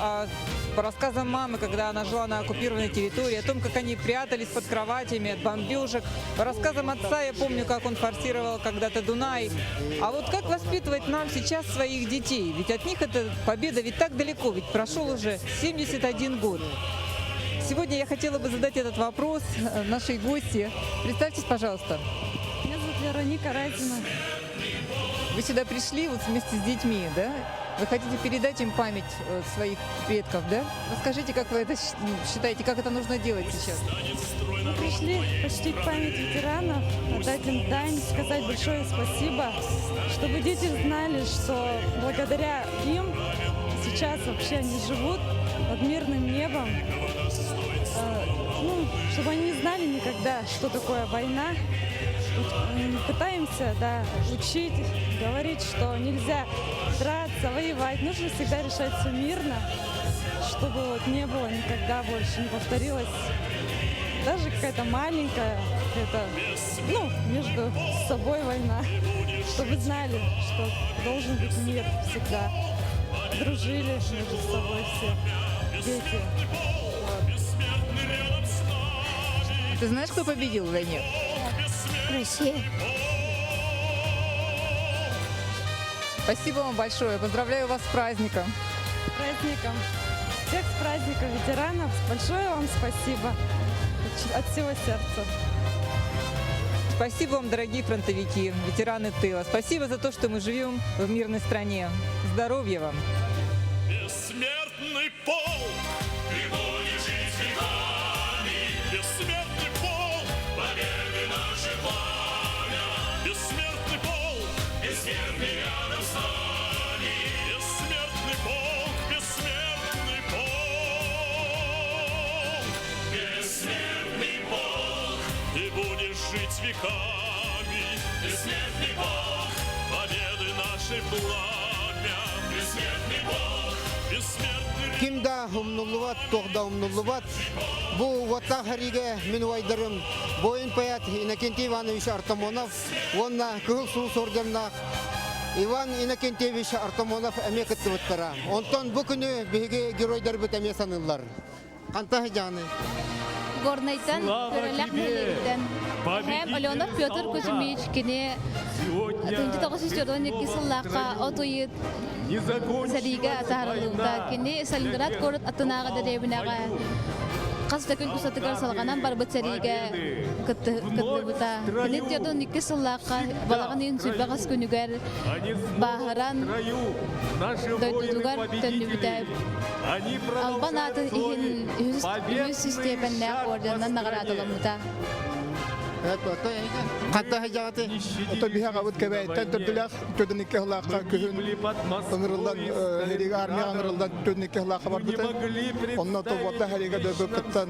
по рассказам мамы, когда она жила на оккупированной территории, о том, как они прятались под кроватями от бомбежек. По рассказам отца я помню, как он форсировал когда-то Дунай. А вот как воспитывать нам сейчас своих детей? Ведь от них эта победа ведь так далеко, ведь прошел уже 71 год. Сегодня я хотела бы задать этот вопрос нашей гости. Представьтесь, пожалуйста. Меня зовут Вероника Разина. Вы сюда пришли вот вместе с детьми, да? Вы хотите передать им память своих предков, да? Расскажите, как вы это считаете, как это нужно делать сейчас? Мы пришли почтить память ветеранов, отдать им дань, сказать большое спасибо, чтобы дети знали, что благодаря им сейчас вообще они живут под мирным небом. Ну, чтобы они не знали никогда, что такое война. Пытаемся, да, учить, говорить, что нельзя драться, воевать. Нужно всегда решать все мирно, чтобы вот не было никогда больше, не повторилось даже какая-то маленькая, какая-то, ну, между собой война, чтобы знали, что должен быть мир всегда. Дружили между собой все дети. Ты знаешь, кто победил в войне? Россия. Спасибо вам большое. Поздравляю вас с праздником. С праздником. Всех с праздником ветеранов. Большое вам спасибо. От всего сердца. Спасибо вам, дорогие фронтовики, ветераны тыла. Спасибо за то, что мы живем в мирной стране. Здоровья вам! Бессмертный полк, ты будешь жить веками. Бессмертный полк, победы наше пламя. Бессмертный полк, бессмертный рядом с нами. Бессмертный полк, бессмертный полк. Бессмертный полк, ты будешь жить веками. Бессмертный полк, победы наше пламя. Бессмертный полк, бессмертный Ким да умнуллубат, туох да умнуллубат. Бу уоттаах сэриигэ мин убайдарым буойун поэт Иннокентий Иванович Артамонов, уонна Кыһыл Сулус орденнаах Иван Иннокентьевич Артамонов эмиэ кыттыбыттара. Онтон бу күнү биһиги геройдарбыт эмиэ саныыллар. Хантан сылдьаҕыный? Горнайтан, Слава Төрөлөх тебе, нэһилиэгиттэн. Эһэм Аленов Петр Кузьмич кини 1942 сыллаахха от ыйыт сэриигэ атаарыллыбыта. Кини Сталинград куорат аттынааҕы дэриэбинэҕэ хас да күн устатыгар салҕанан барбыт сэриигэ кыттыбыта. Кини 42 сыллаахха балаҕан ыйын сүүрбэҕис күнүгэр бааһыран дойдутугар төннүбүтэ. Албан аатын иһин үһүс истиэпэннээх орденынан наҕараадаламмыта. Хантан сылдьаҕытый? Ото биһи аҕабыт Кэбээйиттэн төрдүлээх 42 сыллаахха күһүн ыҥырыллан сэриигэ армияҕа ыҥырыллан 42 сыллаахха барбыта. Онно Тобуотта сэриигэ дойду кыттан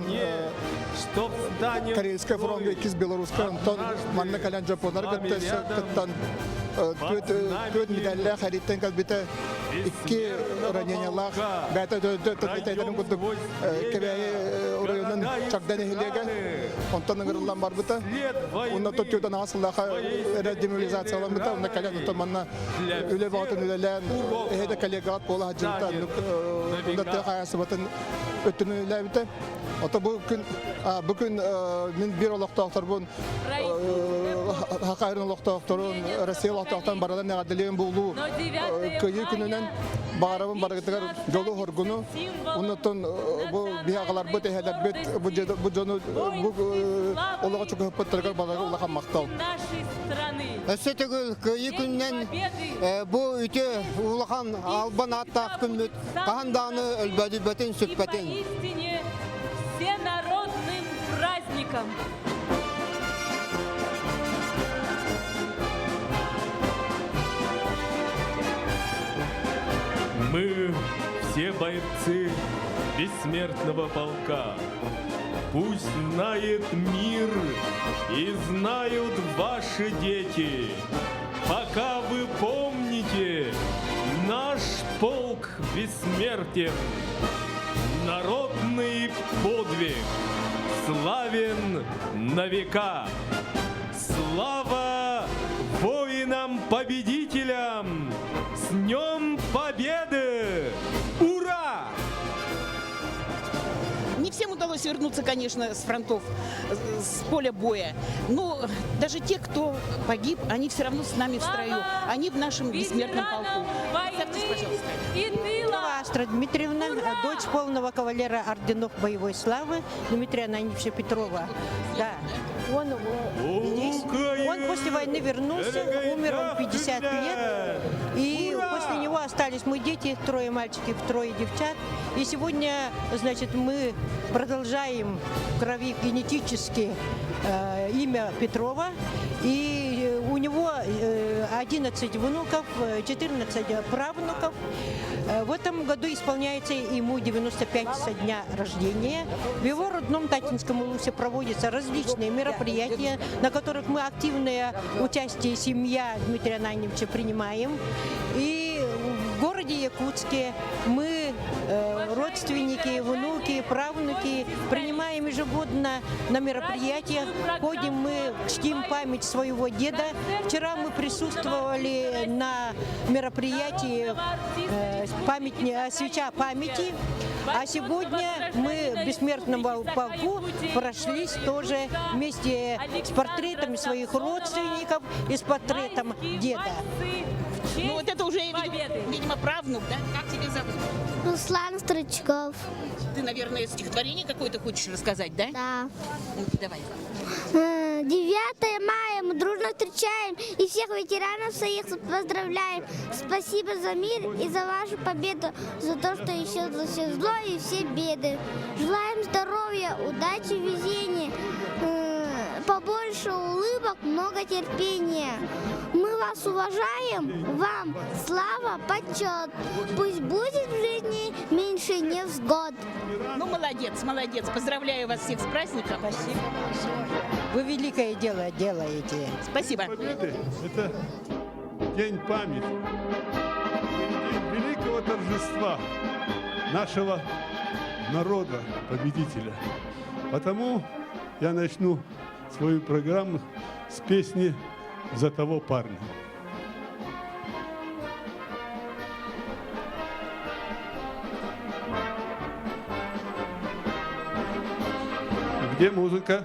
Карельскай фроҥҥа иккис Белорусскай онтон манна кэлэн дьоппуоннары кытта кыттан түөрт медаллаах сэрииттэн кэлбитэ. Икки ранениялаах бэйэтэ төтөйтөрүн курдук Кэбээйи оройуонун Чагда нэһилиэгэ онтон ыҥырыллан барбыта. Уонна төрдүөн аҕыс сыллаахха эрэ демобилизацияламмыта. Онно кэлэн онтон манна үлэ бөҕөтүн үлэлээн эһэ да коллегаҕыт буола сылдьыбыта. Онно тыа хаһаайыстыбатын өттүн үлэлээбитэ. Ото бу күн бу күн мин биир олохтоохторбун Хакайрын олохтоохторун, Россия олохтоохторун барыларын эҕэрдэлиэн буолуу Кыайыы күнүнэн баҕарабын барыгытыгар дьолу-хоргуну, оннуттан бу биһи аҕаларбыт, эһэлэрбит бу дьону бу олоҕу чугаһыппыттарыгар барыга улахан махтал. Өссө төгүл Кыайыы күнүнэн бу үтүө улахан албан ааттаах күммүт хаһан даҕаны өлбөөдүйбэтин, сүппэтин. Поистине всенародным праздником! Мы все бойцы бессмертного полка. Пусть знает мир и знают ваши дети. Пока вы помните, наш полк бессмертен. Народный подвиг славен на века. Слава воинам-победителям! С Днем Победы! Ура! Не всем удалось вернуться, конечно, с фронтов, с поля боя. Но даже те, кто погиб, они все равно с нами в строю. Они в нашем бессмертном полку. Представьтесь, пожалуйста. Астра Дмитриевна, дочь полного кавалера орденов боевой славы Дмитрия Ананьевича Петрова. Да, он здесь. Он после войны вернулся, умер он 50 лет. И после него остались мы дети, трое мальчиков, трое девчат. И сегодня, значит, мы продолжаем в крови генетически имя Петрова. И у него 11 внуков, 14 правнуков. В этом году исполняется ему 95 со дня рождения. В его родном Таттинском улусе проводятся различные мероприятия, на которых мы активное участие семья Дмитрия Ананьевича принимаем. И в городе Якутске мы, родственники, внуки, правнуки, принимаем ежегодно на мероприятиях. Ходим мы, чтим память своего деда. Вчера мы присутствовали на мероприятии свеча памяти. А сегодня мы в бессмертном полку прошлись тоже вместе с портретами своих родственников и с портретом деда. Ну вот это уже, видимо, правнук, да? Как тебя зовут? Руслан Стручков. Ты, наверное, стихотворение какое-то хочешь рассказать, да? Да. Ну, давай. 9 мая мы дружно встречаем и всех ветеранов своих поздравляем. Спасибо за мир и за вашу победу, за то, что исчезло все зло и все беды. Желаем здоровья, удачи, везения, побольше улыбок, много терпения. Мы вас уважаем, вам слава, почет. Пусть будет в жизни меньше невзгод. Ну, молодец, молодец. Поздравляю вас всех с праздником. Спасибо большое. Вы великое дело делаете. Спасибо. Победы – это день памяти, день великого торжества нашего народа, победителя. Потому я начну свою программу с песни «За того парня». Где музыка?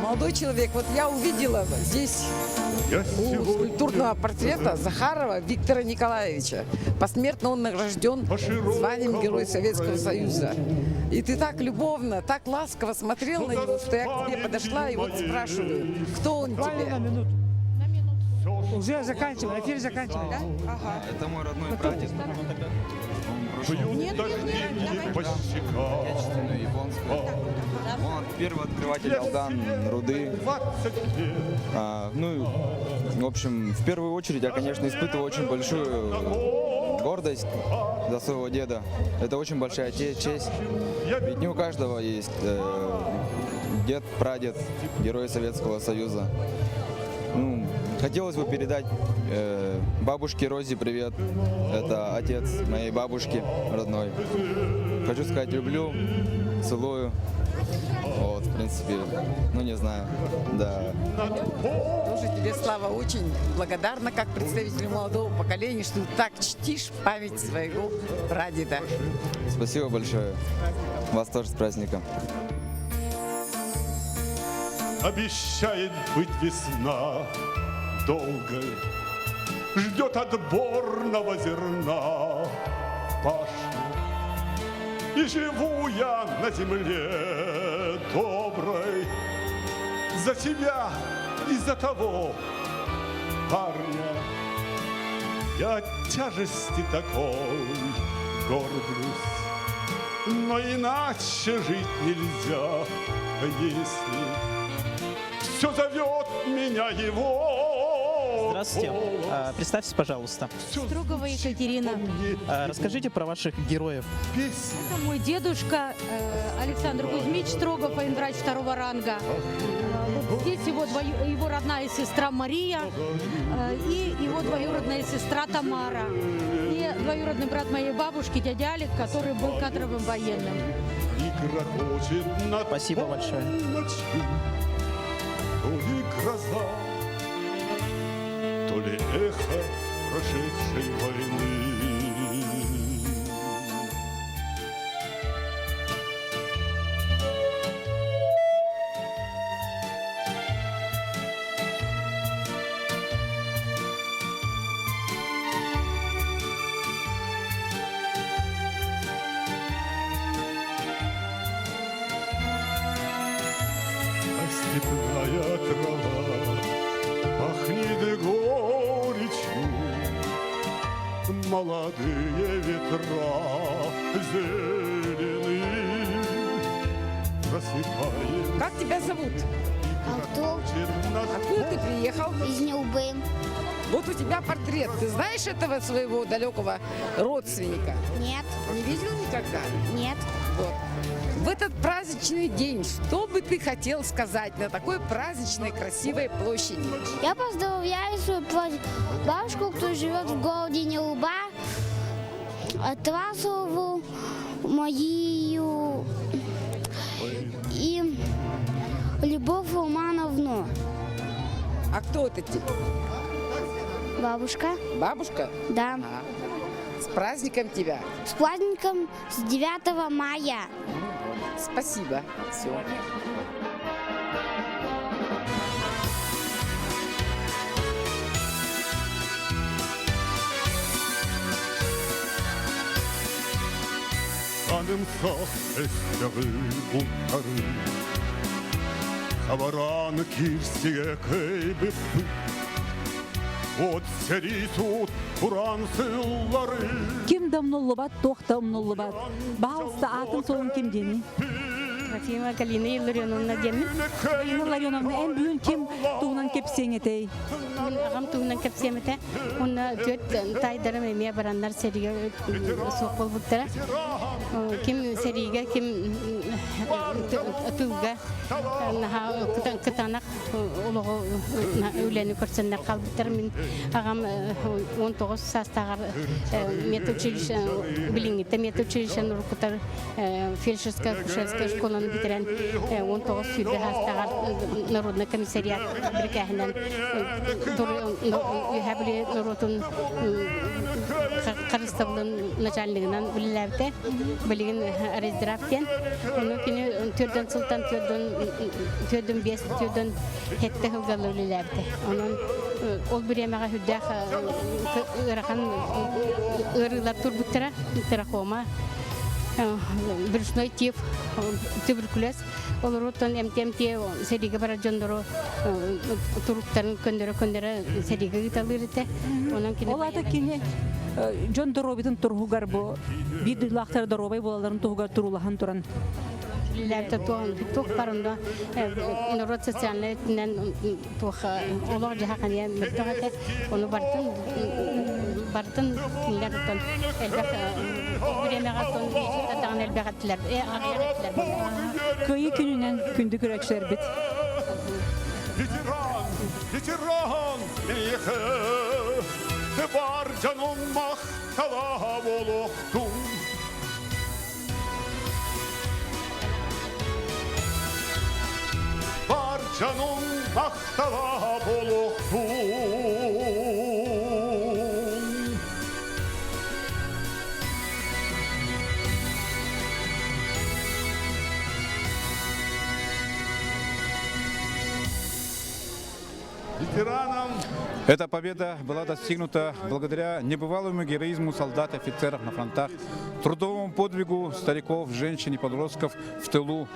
Молодой человек, вот я увидела здесь у скульптурного портрета Захарова Виктора Николаевича. Посмертно он награжден званием Герой Советского Союза. И ты так любовно, так ласково смотрел на него, что я к тебе подошла и вот спрашиваю, кто он тебе? Уже заканчиваем, эфир заканчиваем. Да? Ага. Это мой родной прадед. Он прошел отечественную, японскую. Он первый открыватель Алдан, руды. Ну, в общем, в первую очередь я, конечно, испытываю очень большую гордость за своего деда. Это очень большая честь. Ведь не у каждого есть дед, прадед, герой Советского Союза. Ну, хотелось бы передать бабушке Розе привет. Это отец моей бабушки родной. Хочу сказать, люблю, целую. Вот, в принципе, ну не знаю, да. Тоже тебе, Слава, очень благодарна, как представителю молодого поколения, что ты так чтишь память своего прадеда. Спасибо большое. Вас тоже с праздником. Обещает быть весна долгой, ждет отборного зерна пашню. И живу я на земле доброй за тебя и за того парня. Я от тяжести такой горблюсь, но иначе жить нельзя, если все зовет меня его. Здравствуйте. Представьтесь, пожалуйста. Строгова Екатерина. Расскажите про ваших героев. Это мой дедушка Александр Кузьмич Строгов, военврач второго ранга. Вот здесь его родная сестра Мария и его двоюродная сестра Тамара. И двоюродный брат моей бабушки, дядя Алик, который был кадровым военным. И грохочет над Спасибо большое. полночью То ли гроза, то ли эхо прошедшей войны. А степная трава пахнет горечью, Молодые ветра зелены, Просыпает Как тебя зовут? Артур. Откуда ты приехал? Из Нюрбы. Вот у тебя портрет. Ты знаешь этого своего далекого родственника? Нет. Не видел никогда? Нет. Вот. В этот праздничный день, что бы ты хотел сказать на такой праздничной, красивой площади? Я поздравляю свою бабушку, кто живет в городе Нюрба, Атласову, Марию и Любовь Романовну. А кто это тебе? Бабушка. Бабушка? Да. С праздником тебя. С праздником с 9 мая. Спасибо. Все. Анымсақ өстіғі ұлттары Хабараны кирсіге көйбіп От сәри суыт Құран сыллары Ким да умнуллубат, туох да умнуллубат. Баһалыста аатын суолун ким диэний? Трофимова Галина Илларионовна диэммин. Галина Илларионовна, эн бүгүн ким туһунан кэпсиэҥ этэй? Мин аҕам туһунан кэпсиэм этэ. Уонна түөрт таайдарым эмиэ бараннар сэриигэ суох буолбуттара. Ким сэриигэ, ким тыылга наһаа кытаанах олоҕу үлэни көрсөннөр хаалбыттар. Мин аҕам 19 саастааҕар медучилище билиҥҥитэ медучилищены уруккутар фельдшерская акушерская школаны бүтэрэн 19 сүүрбэ саастааҕар народный комиссариат бирикээһинэн Үөһээ Бүлүү норуотун харыстабылын начальнигынан үлэлээбитэ. Билигин Рездрав диэн. Ону кини төрдөн сылтан төрдөн төрдөн биэс төрдөн сэттэ сылга үлэлээбитэ. Онон ол бириэмэҕэ сүрдээх ыарахан ыарыылар турбуттара. Трахома, брюшной тиф, туберкулез олоруттан эмти-эмти сэриигэ барар дьоннору туруктарын көннөрө-көннөрө сэриигэ ыыталыыр этэ. Онон кини Ол аата кини дьон доруобуйатын туругар бу биир дойдулаахтара доруобай буолалларын туһугар туруулаһан туран Үлэлээбитэ туох бар онно норуот социальнай өттүнэн туох олох-дьаһах эмиэ мөлтөх этэ. Ону барытын барытын кинилэр оттон элбэх бириэмэҕэ оттон даҕаны элбэх этилэр аҕыйах этилэр Кыайыы күнүнэн күндү көрөөччүлэрбит. Ветеран, ветеран, михе, бар жаным мақтала болуқтум. Бар жаным мақтала болуқтум. Ветеранам Эта победа была достигнута благодаря небывалому героизму солдат и офицеров на фронтах, трудовому подвигу стариков, женщин и подростков в тылу.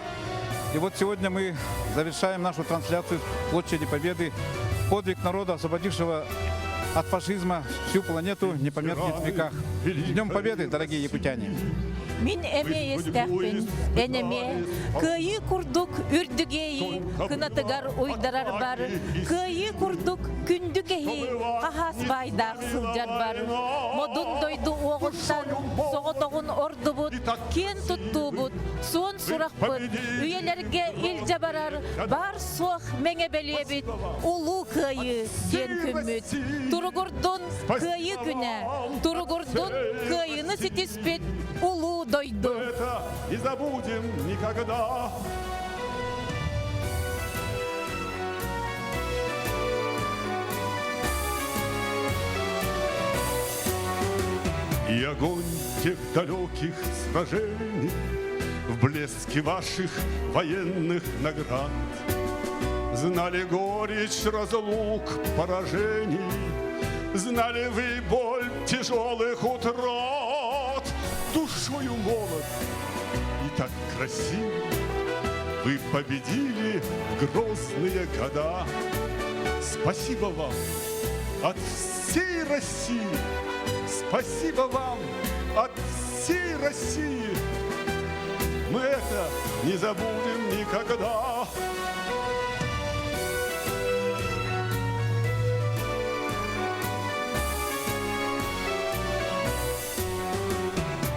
И вот сегодня мы завершаем нашу трансляцию с площади Победы. Подвиг народа, освободившего от фашизма всю планету, не померкнет в веках. С Днем Победы, дорогие якутяне! Мин эмиэ иэстээхпин, эн эмиэ кыайыы курдук үрдүк иэйии кынатыгар уйдарарбар, кыайыы курдук күндү кэһии хаһаас баайдаах сылдьарбар, модун дойду уоҕуттан соҕотоҕун ордубут, киэн туттуубут, суон сурахпыт, үйэлэргэ илдьэ барар баар-суох мэҥэ бэлиэбит Улуу Кыайыы диэн күммүт. Туругурдун Кыайыы күнэ, туругурдун Кыайыыны ситиспит Улуу. Улуу дойду. Это не забудем никогда. И огонь тех далеких сражений В блеске ваших военных наград Знали горечь разлук, поражений, Знали вы боль тяжелых утрат. Душою молод и так красив Вы победили в грозные года. Спасибо вам от всей России. Спасибо вам от всей России. Мы это не забудем никогда.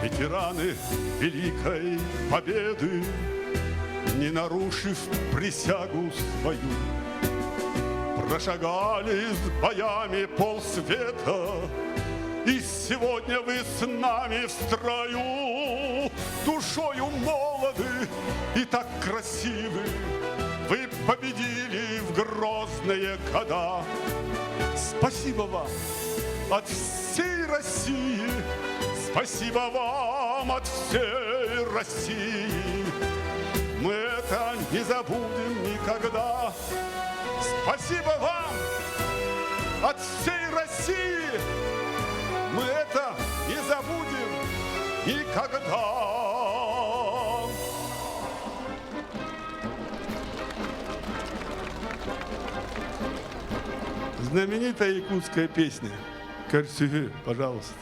Ветераны Великой Победы, не нарушив присягу свою, прошагали с боями полсвета, и сегодня вы с нами в строю, душою молоды и так красивы, вы победили в грозные года. Спасибо вам от всей России, спасибо вам от всей России. Мы это не забудем никогда. Спасибо вам от всей России. Мы это не забудем никогда. Знаменитая якутская песня. Көрсүһүү, пожалуйста.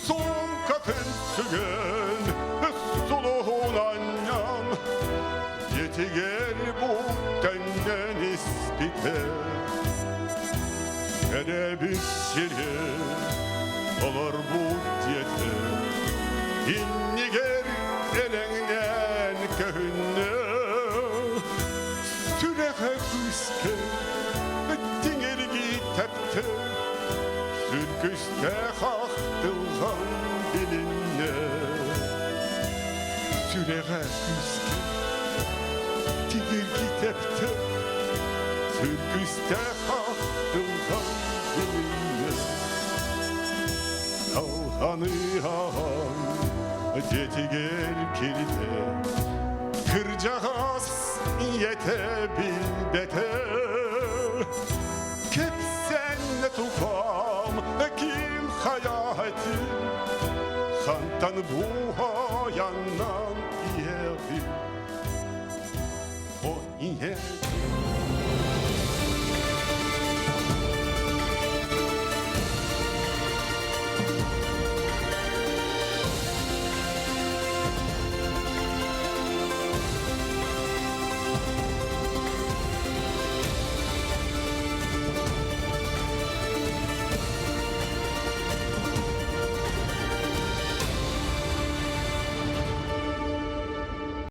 Сумкатын сүгэн, сулуһун анньан, дьиэтигэр бу төннөн испитэ. Төрөөбүт сирэ, олорбут дьиэтэ, иннигэр элэҥнээн көһүннэ. Сүрэҕэ күүскэ тиҥиргии тэптэ, сүргүстээх ахтылҕан билиннэ. Сүрэҕэ күүскэ тиҥиргии тэптэ, сүргүстээх ахтылҕан билиннэ. Салҕаныһан дьиэтигэр киирдэ, кырдьаҕас ийэтэ билбэтэ. Кэпсээннэ тупам ким хайаати, хантан буһаяннан иэҕи. О ийэ